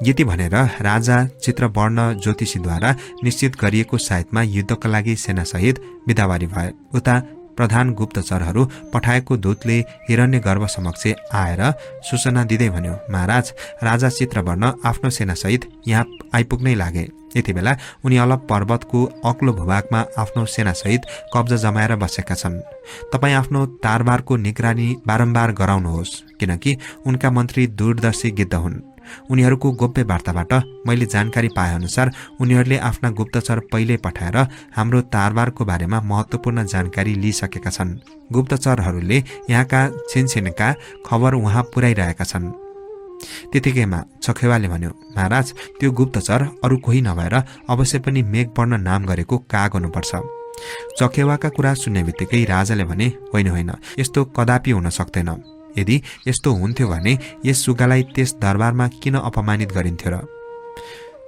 यति भनेर राजा चित्रवर्ण ज्योतिषीद्वारा निश्चित गरिएको साइतमा युद्धका लागि सेनासहित बिदावारी भए। उता प्रधान गुप्तचरहरू पठाएको दूतले हिरण्य गर्भ समक्ष आएर सूचना दिँदै भन्यो, महाराज, राजा चित्रवर्ण आफ्नो सेनासहित यहाँ आइपुग्नै लागे। यति बेला उनी अलप पर्वतको अग्लो भूभागमा आफ्नो सेनासहित कब्जा जमाएर बसेका छन्। तपाईँ आफ्नो तारबारको निगरानी बारम्बार गराउनुहोस्, किनकि उनका मन्त्री दूरदर्शी गिद्ध हुन्। उनीहरूको गोप्य वार्ताबाट मैले जानकारी पाए अनुसार उनीहरूले आफ्ना गुप्तचर पहिले पठाएर हाम्रो तारबारको बारेमा महत्त्वपूर्ण जानकारी लिइसकेका छन्। गुप्तचरहरूले यहाँका छिनछिनका खबर उहाँ पुर्याइरहेका छन्। त्यतिकैमा चखेवाले भन्यो, महाराज, त्यो गुप्तचर अरू कोही नभएर अवश्य पनि मेघवर्ण नाम गरेको काग हुनुपर्छ। चखेवाका कुरा सुन्ने बित्तिकै राजाले भने, होइन, यस्तो कदापि हुन सक्दैन। यदि यस्तो हुन्थ्यो भने यस सुगालाई त्यस दरबारमा किन अपमानित गरिन्थ्यो र?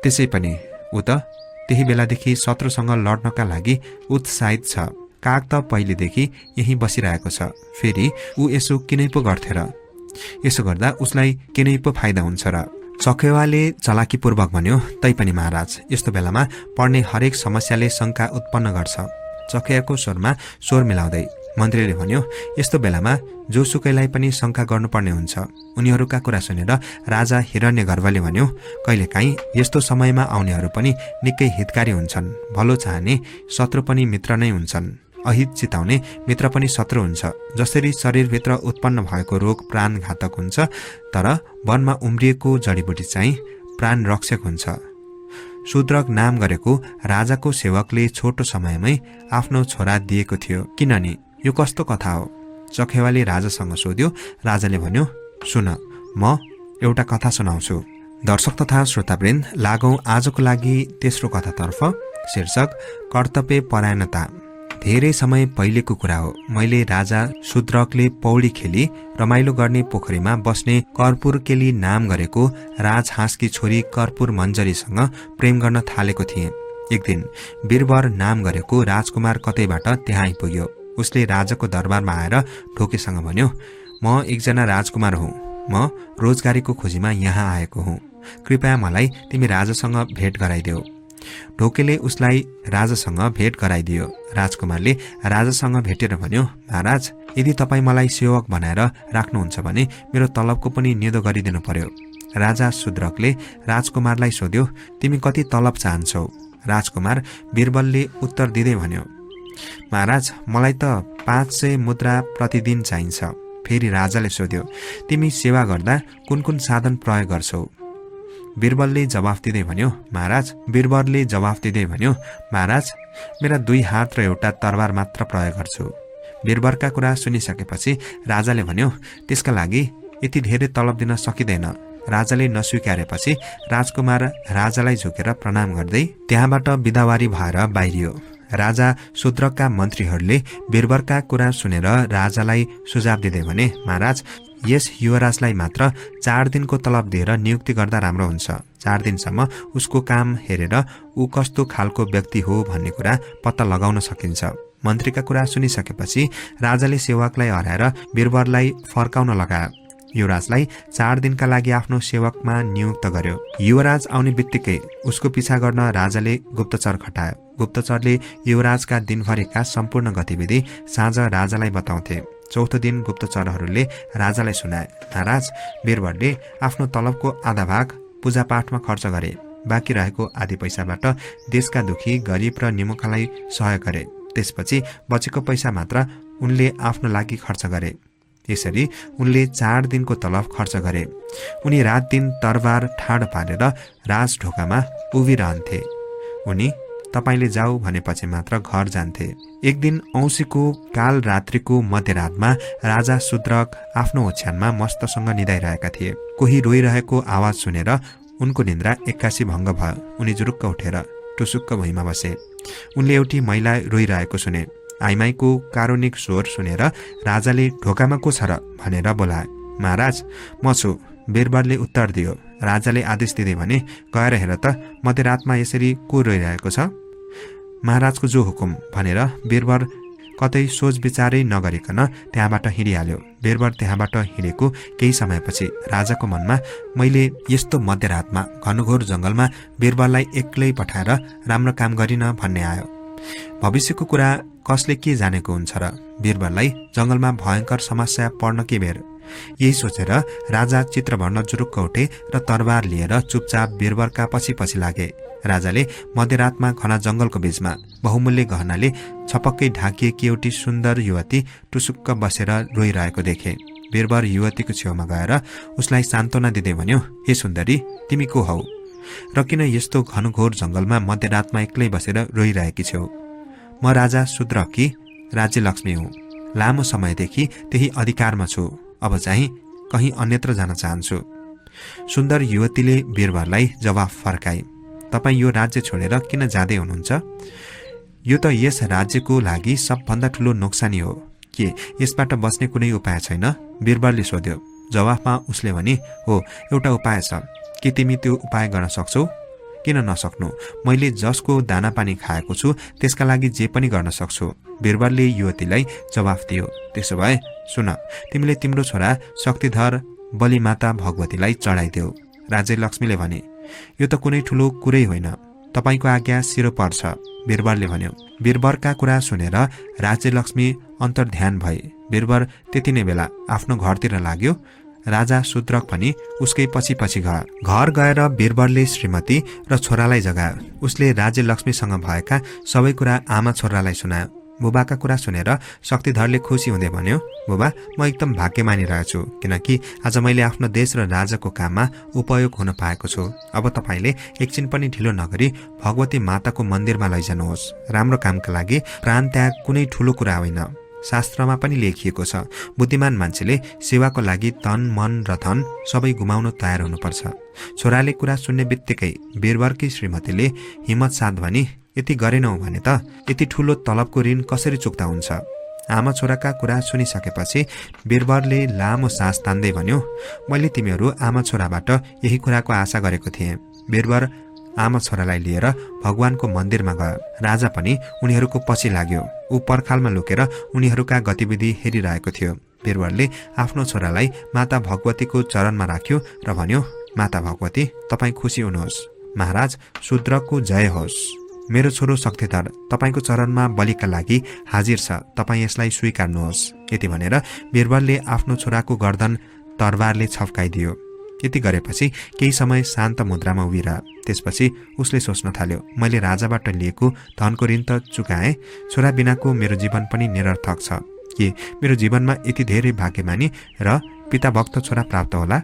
त्यसै पनि ऊ त त्यही बेलादेखि शत्रुसँग लड्नका लागि उत्साहित छ। काग त पहिलेदेखि यहीँ बसिरहेको छ, फेरि ऊ यसो किनै पो गर्थे र? यसो गर्दा उसलाई किनै पो फाइदा हुन्छ र? चखेवाले चलाकीपूर्वक भन्यो, तैपनि महाराज, यस्तो बेलामा पर्ने हरेक समस्याले शङ्का उत्पन्न गर्छ। चखेवाको स्वरमा स्वर मिलाउँदै मन्त्रीले भन्यो, यस्तो बेलामा जोसुकैलाई पनि शङ्का गर्नुपर्ने हुन्छ। उनीहरूका कुरा सुनेर राजा हिरण्यगर्भले भन्यो, कहिलेकाहीँ यस्तो समयमा आउनेहरू पनि निकै हितकारी हुन्छन्। भलो चाहने शत्रु पनि मित्र नै हुन्छन्। अहित चिताउने मित्र पनि शत्रु हुन्छ। जसरी शरीरभित्र उत्पन्न भएको रोग प्राणघातक हुन्छ, तर वनमा उम्रिएको जडीबुटी चाहिँ प्राण रक्षक हुन्छ। शूद्रक नाम गरेको राजाको सेवकले छोटो समयमै आफ्नो छोरा दिएको थियो। किननि यो कस्तो कथा हो? चखेवाले राजासँग सोध्यो। राजाले भन्यो, सुन, म एउटा कथा सुनाउँछु। दर्शक तथा श्रोतावृन्द, लागौं आजको लागि तेस्रो कथातर्फ। शीर्षक कर्तव्य परायणता। धेरै समय पहिलेको कुरा हो। मैले राजा शूद्रकले पौडी खेली रमाइलो गर्ने पोखरीमा बस्ने कर्पूर केली नाम गरेको राजहाँसकी छोरी कर्पूर मञ्जरीसँग प्रेम गर्न थालेको थिएँ। एक दिन वीरवर नाम गरेको राजकुमार कतैबाट त्यहाँ आइपुग्यो। उसले राजाको दरबारमा आएर ढोकेसँग भन्यो, म एकजना राजकुमार हुँ। म रोजगारीको खोजीमा यहाँ आएको हुँ। कृपया मलाई तिमी राजासँग भेट गराइदेऊ। ढोकेले उसलाई राजासँग भेट गराइदियो। राजकुमारले राजासँग भेटेर भन्यो, महाराज, यदि तपाईँ मलाई सेवक बनाएर राख्नुहुन्छ भने मेरो तलबको पनि निदो गरिदिनु पर्यो। राजा शूद्रकले राजकुमारलाई सोध्यो, तिमी कति तलब चाहन्छौ? राजकुमार वीरबलले उत्तर दिँदै भन्यो, महाराज, मलाई त 500 मुद्रा प्रतिदिन चाहिन्छ। फेरि राजाले सोध्यो, तिमी सेवा गर्दा कुन कुन साधन प्रयोग गर्छौ? वीरबलले जवाफ दिँदै भन्यो, महाराज, मेरा 2 हात र एउटा तरबार मात्र प्रयोग गर्छु। वीरबरका कुरा सुनिसकेपछि राजाले भन्यो, त्यसका लागि यति धेरै तलब दिन सकिँदैन। राजाले नस्वीकारेपछि राजकुमार राजालाई झुकेर प्रणाम गर्दै त्यहाँबाट बिदावारी भएर बाहिरियो। राजा शूद्रकका मन्त्रीहरूले वीरबरका कुरा सुनेर राजालाई सुझाव दिँदै भने, महाराज, यस युवराजलाई मात्र 4 दिनको तलब दिएर नियुक्ति गर्दा राम्रो हुन्छ। 4 दिनसम्म उसको काम हेरेर ऊ कस्तो खालको व्यक्ति हो भन्ने कुरा पत्ता लगाउन सकिन्छ। मन्त्रीका कुरा सुनिसकेपछि राजाले सेवकलाई हराएर वीरबरलाई फर्काउन लगायो। युवराजलाई 4 दिनका लागि आफ्नो सेवकमा नियुक्त गर्यो। युवराज आउने बित्तिकै उसको पिछा गर्न राजाले गुप्तचर खटायो। गुप्तचरले युवराजका दिनभरिका सम्पूर्ण गतिविधि साँझ राजालाई बताउँथे। चौथो दिन गुप्तचरहरूले राजालाई सुनाए, महाराज, वीरबरले आफ्नो तलबको आधा भाग पूजापाठमा खर्च गरे। बाँकी रहेको आधी पैसाबाट देशका दुखी, गरिब र निमुखालाई सहयोग गरे। त्यसपछि बचेको पैसा मात्र उनले आफ्नो लागि खर्च गरे। यसरी उनले 4 दिनको तलब खर्च गरे। उनी रात दिन तरबार ठाडो पारेर राजढोकामा उभिरहन्थे। उनी तपाईले जाऊ भनेपछि मात्र घर जान्थे। एक दिन औँसीको काल रात्रिको मध्यरातमा राजा शूद्रक आफ्नो ओछ्यानमा मस्तसँग निदाइरहेका थिए। कोही रोइरहेको आवाज सुनेर उनको निन्द्रा एक्कासी भङ्ग भयो। उनी जुरुक्क उठेर टुसुक्क भुइँमा बसे। उनले एउटी महिला रोइरहेको सुने। आइमाईको कारुणिक स्वर सुनेर राजाले ढोकामा को छ र भनेर बोलाए। महाराज, म छु, वीरबरले उत्तर दियो। राजाले आदेश दिँदै भने, गएर हेर त मध्यरातमा यसरी को रोइरहेको छ? महाराजको जो हुकुम भनेर वीरबर कतै सोच विचारै नगरिकन त्यहाँबाट हिँडिहाल्यो। वीरबर त्यहाँबाट हिँडेको केही समयपछि राजाको मनमा मैले यस्तो मध्यरातमा घनघोर जंगलमा वीरबरलाई एक्लै पठाएर राम्रो काम गरिन भन्ने आयो। भविष्यको कुरा कसले के जानेको हुन्छ र? वीरबरलाई जंगलमा भयंकर समस्या पर्न के बेर? यही सोचेर राजा चित्र भर्न जुरुक्क उठे र तरबार लिएर चुपचाप वीरबरका पछि पछि लागे। राजाले मध्यरातमा घना जंगलको बीचमा बहुमूल्य गहनाले छपक्कै ढाकिएकी एउटी सुन्दर युवती टुसुक्क बसेर रोइरहेको देखे। वीरबर युवतीको छेउमा गएर उसलाई सान्त्वना दिँदै भन्यो, हे सुन्दरी, तिमी को हौ र किन यस्तो घनघोर जंगलमा मध्यरातमा एक्लै बसेर रोइरहेकी छौ? म राजा शूद्रकी राज्यलक्ष्मी हुँ। लामो समयदेखि त्यही अधिकारमा छु। अब चाहिँ कहीँ अन्यत्र जान चाहन्छु। सुन्दर युवतीले वीरबरलाई जवाफ फर्काई, तपाईँ यो राज्य छोडेर किन जाँदै हुनुहुन्छ? यो त यस राज्यको लागि सबभन्दा ठूलो नोक्सानी हो। के यसबाट बस्ने कुनै उपाय छैन? वीरबरले सोध्यो। जवाफमा उसले भने, हो, एउटा उपाय छ। के तिमी त्यो उपाय गर्न सक्छौ? किन नसक्नु? मैले जसको दाना पानी खाएको छु त्यसका लागि जे पनि गर्न सक्छु। वीरबरले युवतीलाई जवाफ दियो। त्यसो भए सुन, तिमीले तिम्रो छोरा शक्तिधर बलिमाता भगवतीलाई चढाइदेऊ। राज्यलक्ष्मीले भने, यो त कुनै ठूलो कुरै होइन, तपाईको आज्ञा सिरो पर्छ। वीरबरले भन्यो। वीरबरका कुरा सुनेर राज्यलक्ष्मी अन्तर्ध्यान भए। वीरबर त्यति नै बेला आफ्नो घरतिर लाग्यो। राजा शूद्रक पनि उसकै पछि पछि गयो। घर गएर वीरबरले श्रीमती र छोरालाई जगायो। उसले राज्यलक्ष्मीसँग भएका सबै कुरा आमा छोरालाई सुनायो। बुबाका कुरा सुनेर शक्तिधरले खुसी हुँदै भन्यो, बुबा, म एकदम भाग्यमानी रहेछु, किनकि आज मैले आफ्नो देश र राजाको काममा उपयोग हुन पाएको छु। अब तपाईले एकछिन पनि ढिलो नगरी भगवती माताको मन्दिरमा लैजानुहोस्। राम्रो कामका लागि प्राण त्याग कुनै ठूलो कुरा होइन। शास्त्रमा पनि लेखिएको छ, बुद्धिमान मान्छेले सेवाको लागि तन, मन र धन सबै गुमाउन तयार हुनुपर्छ। छोराले कुरा सुन्ने बित्तिकै वीरवरकी श्रीमतीले हिम्मत साथ भनी, यति गरेनौ भने त यति ठूलो तलबको ऋण कसरी चुक्ता हुन्छ? आमा छोराका कुरा सुनिसकेपछि वीरवरले लामो सास तान्दै भन्यो, मैले तिमीहरू आमा छोराबाट यही कुराको आशा गरेको थिएँ। वीरवर आमा छोरालाई लिएर भगवानको मन्दिरमा गयो। राजा पनि उनीहरूको पछि लाग्यो। ऊ पर्खालमा लुकेर उनीहरूका गतिविधि हेरिरहेको थियो। वीरवरले आफ्नो छोरालाई माता भगवतीको चरणमा राख्यो र भन्यो, माता भगवती, तपाईँ खुसी हुनुहोस्। महाराज, शूद्रको जय होस्। मेरो छोरो शक्तिधर तपाईको चरणमा बलिका लागि हाजिर छ, तपाईँ यसलाई स्वीकार्नुहोस्। यति भनेर वीरवरले आफ्नो छोराको गर्दन तरबारले छप्काइदियो। यति गरेपछि केही समय शान्त मुद्रामा उभिरह। त्यसपछि उसले सोच्न थाल्यो, मैले राजाबाट लिएको धनको ऋण त चुकाएँ, छोरा बिनाको मेरो जीवन पनि निरर्थक छ। के मेरो जीवनमा यति धेरै भाग्यमानी र पिताभक्त छोरा प्राप्त होला?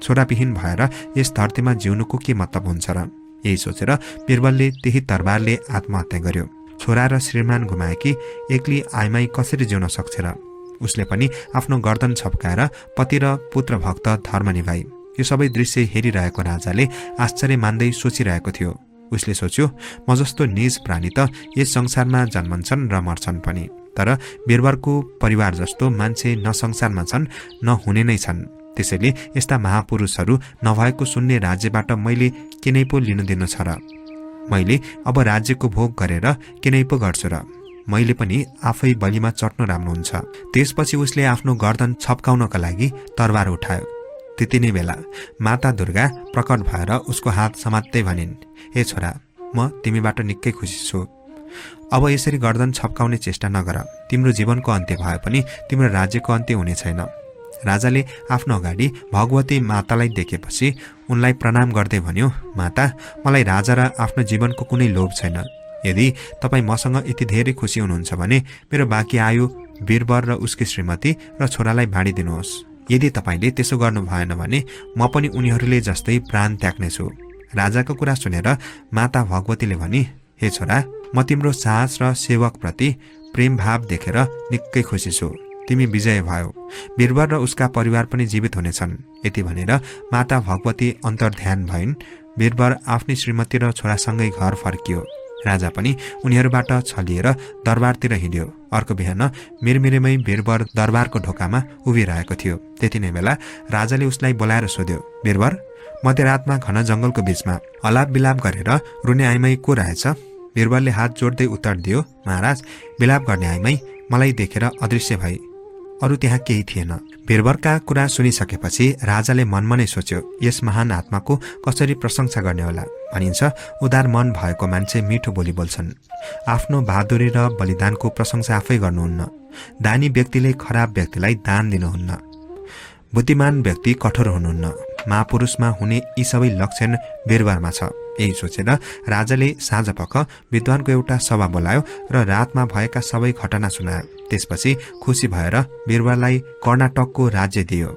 छोराविहीन भएर यस धरतीमा जिउनुको के मतलब हुन्छ र? यही सोचेर वीरवरले त्यही तरबारले आत्महत्या गर्यो। छोरा र श्रीमान गुमाएकी एक्ली आइमाई कसरी जिउन सक्छ र? उसले पनि आफ्नो गर्दन छप्काएर पति र पुत्र भक्त धर्म निभाई। यो सबै दृश्य हेरिरहेको राजाले आश्चर्य मान्दै सोचिरहेको थियो। उसले सोच्यो, म जस्तो निज प्राणी त यस संसारमा जन्मन्छन् र मर्छन् पनि, तर वीरवरको परिवार जस्तो मान्छे न संसारमा छन् न हुने नै छन्। त्यसैले यस्ता महापुरुषहरू नभएको सुन्ने राज्यबाट मैले किनै पो लिनु दिनु छ र? मैले अब राज्यको भोग गरेर किनै पो गर्छु र? मैले पनि आफै बलिमा चट्नु राम्रो हुन्छ। त्यसपछि उसले आफ्नो गर्दन छप्काउनका लागि तरबार उठायो। त्यति नै बेला माता दुर्गा प्रकट भएर उसको हात समात्दै भनिन्, हे छोरा, म तिमीबाट निकै खुसी छु। अब यसरी गर्दन छप्काउने चेष्टा नगर। तिम्रो जीवनको अन्त्य भए पनि तिम्रो राज्यको अन्त्य हुने छैन। राजाले आफ्नो अगाडि भगवती मातालाई देखेपछि उनलाई प्रणाम गर्दै भन्यो, माता, मलाई राजा र आफ्नो जीवनको कुनै लोभ छैन। यदि तपाईँ मसँग यति धेरै खुसी हुनुहुन्छ भने मेरो बाँकी आयु वीरवर र उसकी श्रीमती र छोरालाई बाँडिदिनुहोस्। यदि तपाईँले त्यसो गर्नु भएन भने म पनि उनीहरूले जस्तै प्राण त्याग्नेछु। राजाको कुरा सुनेर माता भगवतीले भनी, हे छोरा, म तिम्रो साहस र सेवकप्रति प्रेम भाव देखेर निकै खुसी छु। तिमी विजय भयो। वीरवर र उसका परिवार पनि जीवित हुनेछन्। यति भनेर माता भगवती अन्तर्ध्यान भइन्। वीरवर आफ्नी श्रीमती र छोरासँगै घर फर्कियो। राजा पनि उनीहरूबाट छलिएर दरबारतिर हिँड्यो। अर्को बिहान मिरमिरेमै वीरवर दरबारको ढोकामा उभिरहेको थियो। त्यति नै बेला राजाले उसलाई बोलाएर सोध्यो, वीरवर, मध्यरातमा घन जंगलको बीचमा अलाप बिलाप गरेर रुने आइमाई को रहेछ? वीरवरले हात जोड्दै उत्तर दियो, महाराज, बिलाप गर्ने आइमाई मलाई देखेर अदृश्य भई, अरू त्यहाँ केही थिएन। वीरवरका कुरा सुनिसकेपछि राजाले मनमा नै सोच्यो, यस महान आत्माको कसरी प्रशंसा गर्ने होला? भनिन्छ, उदार मन भएको मान्छे मिठो बोली बोल्छन्। आफ्नो बहादुरी र बलिदानको प्रशंसा आफै गर्नुहुन्न। दानी व्यक्तिले खराब व्यक्तिलाई दान दिनुहुन्न। बुद्धिमान व्यक्ति कठोर हुनुहुन्न। महापुरुषमा हुने यी सबै लक्षण वीरवरमा छ। यही सोचेर राजाले साँझपख विद्वानको एउटा सभा बोलायो र रातमा भएका सबै घटना सुनायो। त्यसपछि खुसी भएर वीरवरलाई कर्नाटकको राज्य दियो।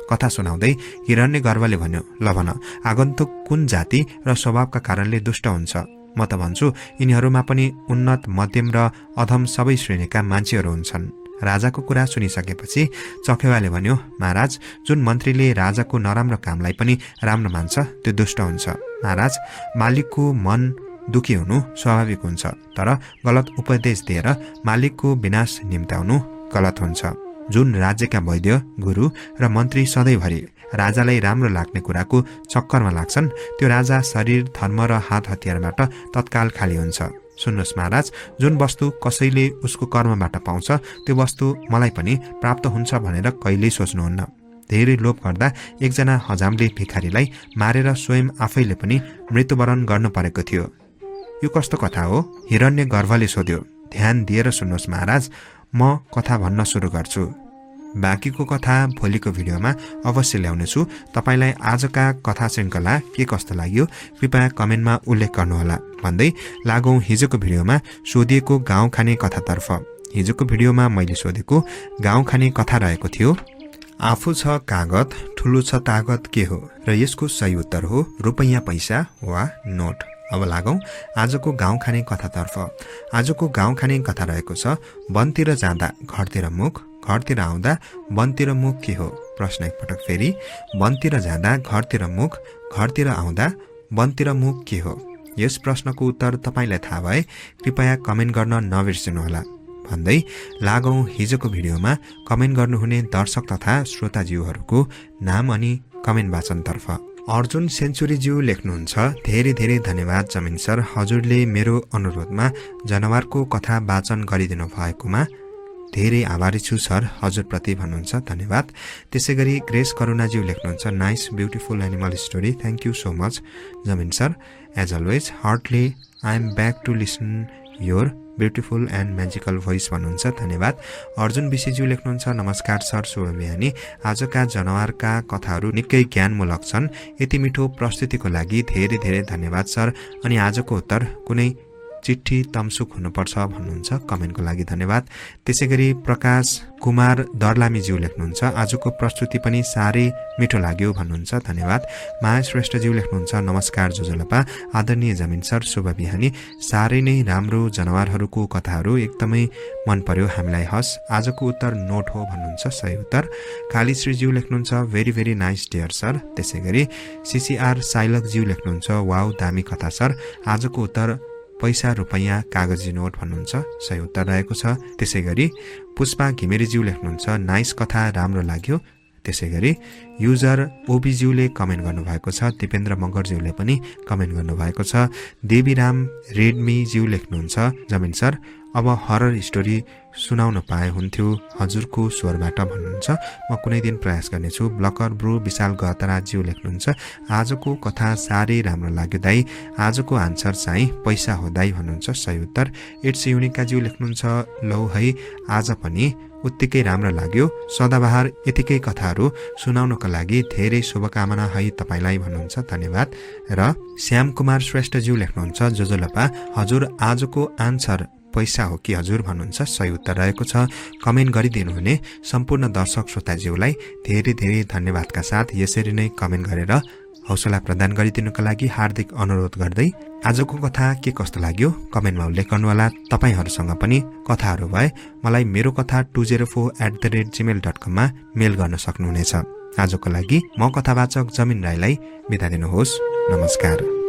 कथा सुनाउँदै हिरण्यगर्भले भन्यो, ल भन, आगन्तुक कुन जाति र स्वभावका कारणले दुष्ट हुन्छ? म त भन्छु यिनीहरूमा पनि उन्नत, मध्यम र अधम सबै श्रेणीका मान्छेहरू हुन्छन्। राजाको कुरा सुनिसकेपछि चखेवाले भन्यो, महाराज, जुन मन्त्रीले राजाको नराम्रो कामलाई पनि राम्रो मान्छ त्यो दुष्ट हुन्छ। महाराज, मालिकको मन दुखी हुनु स्वाभाविक हुन्छ, तर गलत उपदेश दिएर मालिकको विनाश निम्त्याउनु गलत हुन्छ। जुन राज्यका वैद्य, गुरु र मन्त्री सधैँभरि राजालाई राम्रो लाग्ने कुराको चक्करमा लाग्छन्, त्यो राजा शरीर, धर्म र हात हतियारबाट तत्काल खाली हुन्छ। सुन्नुहोस् महाराज, जुन वस्तु कसैले उसको कर्मबाट पाउँछ त्यो वस्तु मलाई पनि प्राप्त हुन्छ भनेर कहिल्यै सोच्नुहुन्न। धेरै लोभ गर्दा एकजना हजामले भिखारीलाई मारेर स्वयं आफैले पनि मृत्युवरण गर्नु परेको थियो। यो कस्तो कथा हो? हिरण्यगर्भले सोध्यो। ध्यान दिएर सुन्नुहोस् महाराज, म कथा भन्न सुरु गर्छु। बाँकीको कथा भोलिको भिडियोमा अवश्य ल्याउनेछु। तपाईलाई आजका कथा श्रृङ्खला के कस्तो लाग्यो कृपया कमेन्टमा उल्लेख गर्नुहोला। भन्दै लागौं हिजोको भिडियोमा सोधिएको गाउँ खाने कथातर्फ। हिजोको भिडियोमा मैले सोधेको गाउँ खाने कथा रहेको थियो, आफू छ कागत, ठुलो छ तागत के हो? र यसको सही उत्तर हो रुपैयाँ, पैसा वा नोट। अब लागौं आजको गाउँ खाने कथातर्फ। आजको गाउँ खाने कथा रहेको छ वनतिर जाँदा घरतिर मुख, घरतिर आउँदा वनतिर मुख के हो? प्रश्न एकपटक फेरि, वनतिर जाँदा घरतिर मुख, घरतिर आउँदा वनतिर मुख के हो? यस प्रश्नको उत्तर तपाईलाई थाहा भए कृपया कमेन्ट गर्न नबिर्सनुहोला भन्दै लागौं हिजोको भिडियोमा कमेन्ट गर्नुहुने दर्शक तथा श्रोताज्यूहरूको नाम अनि कमेन्ट वाचनतर्फ। अर्जुन सेन्चुरीज्यू लेख्नुहुन्छ, धेरै धेरै धन्यवाद जमिन सर, हजुरले मेरो अनुरोधमा जनावरको कथा वाचन गरिदिनु भएकोमा धेरै आभारी छु सर, हजुरप्रति भन्नुहुन्छ, धन्यवाद। त्यसैगरी ग्रेस करुणाज्यू लेख्नुहुन्छ, nice beautiful animal story, thank you so much Jamin sir, as always heartly I am back to listen your beautiful and magical voice भन्नुहुन्छ, धन्यवाद। अर्जुन विशेज्यू लेख्नुहुन्छ, नमस्कार सर, शुभ बिहानी, आजका जनावरका कथाहरू निकै ज्ञानमूलक छन्, यति मिठो प्रस्तुतिको लागि धेरै धेरै धन्यवाद सर। अनि आजको उत्तर कुनै चिट्ठी तमसुक हुनुपर्छ भन्नुहुन्छ, कमेन्टको लागि धन्यवाद। त्यसैगरी प्रकाश कुमार दर्लामीज्यू लेख्नुहुन्छ, आजको प्रस्तुति पनि साह्रै मिठो लाग्यो भन्नुहुन्छ, धन्यवाद। माया श्रेष्ठज्यू लेख्नुहुन्छ, नमस्कार जोजलपा, आदरणीय जमिन सर, शुभ बिहानी, साह्रै नै राम्रो जनावरहरूको कथाहरू एकदमै मन पर्यो हामीलाई, हस् आजको उत्तर नोट हो भन्नुहुन्छ, सही उत्तर। कालीश्रीज्यू लेख्नुहुन्छ, very very nice dear sir. त्यसैगरी सीसीआर साइलकज्यू लेख्नुहुन्छ, वाउ दामी कथा सर, आजको उत्तर पैसा रुपैयाँ कागजी नोट भन्नुहुन्छ, सही उत्तर रहेको छ। त्यसैगरी पुष्पा घिमिरेज्यू लेख्नुहुन्छ, नाइस कथा, राम्रो लाग्यो। त्यसैगरी युजर ओबीज्यूले कमेन्ट गर्नुभएको छ, दिपेन्द्र मगरज्यूले पनि कमेन्ट गर्नुभएको छ। देवीराम रेडमीज्यू लेख्नुहुन्छ, जमिन सर अब हरर स्टोरी सुनाउन पाए हुन्थ्यो हजुरको स्वरबाट भन्नुहुन्छ, म कुनै दिन प्रयास गर्नेछु। ब्लकर ब्रो विशाल गहतराज्यू लेख्नुहुन्छ, आजको कथा साह्रै राम्रो लाग्यो दाई, आजको आन्सर चाहिँ पैसा हो दाई भन्नुहुन्छ, सही उत्तर। इट्स युनिकाज्यू लेख्नुहुन्छ, लौ है आज पनि उत्तिकै राम्रो लाग्यो, सदाबहार यतिकै कथाहरू सुनाउनका लागि धेरै शुभकामना है तपाईलाई भन्नुहुन्छ, धन्यवाद। र श्याम कुमार श्रेष्ठज्यू लेख्नुहुन्छ, जोजोलपा हजुर आजको आन्सर पैसा हो कि हजुर भन्नुहुन्छ, सही उत्तर रहेको छ। कमेन्ट गरिदिनु हुने सम्पूर्ण दर्शक श्रोताज्यूलाई धेरै धेरै धन्यवादका साथ यसरी नै कमेन्ट गरेर हौसला प्रदान गरिदिनुका लागि हार्दिक अनुरोध गर्दै आजको कथा के कस्तो लाग्यो कमेन्टमा उल्लेख गर्नुहोला। तपाईहरूसँग पनि कथाहरू भए मलाई मेरो कथा 204@gmail.com मा मेल गर्न सक्नुहुनेछ। आजको लागि म कथावाचक जमिन राईलाई बिदा दिनुहोस्, नमस्कार।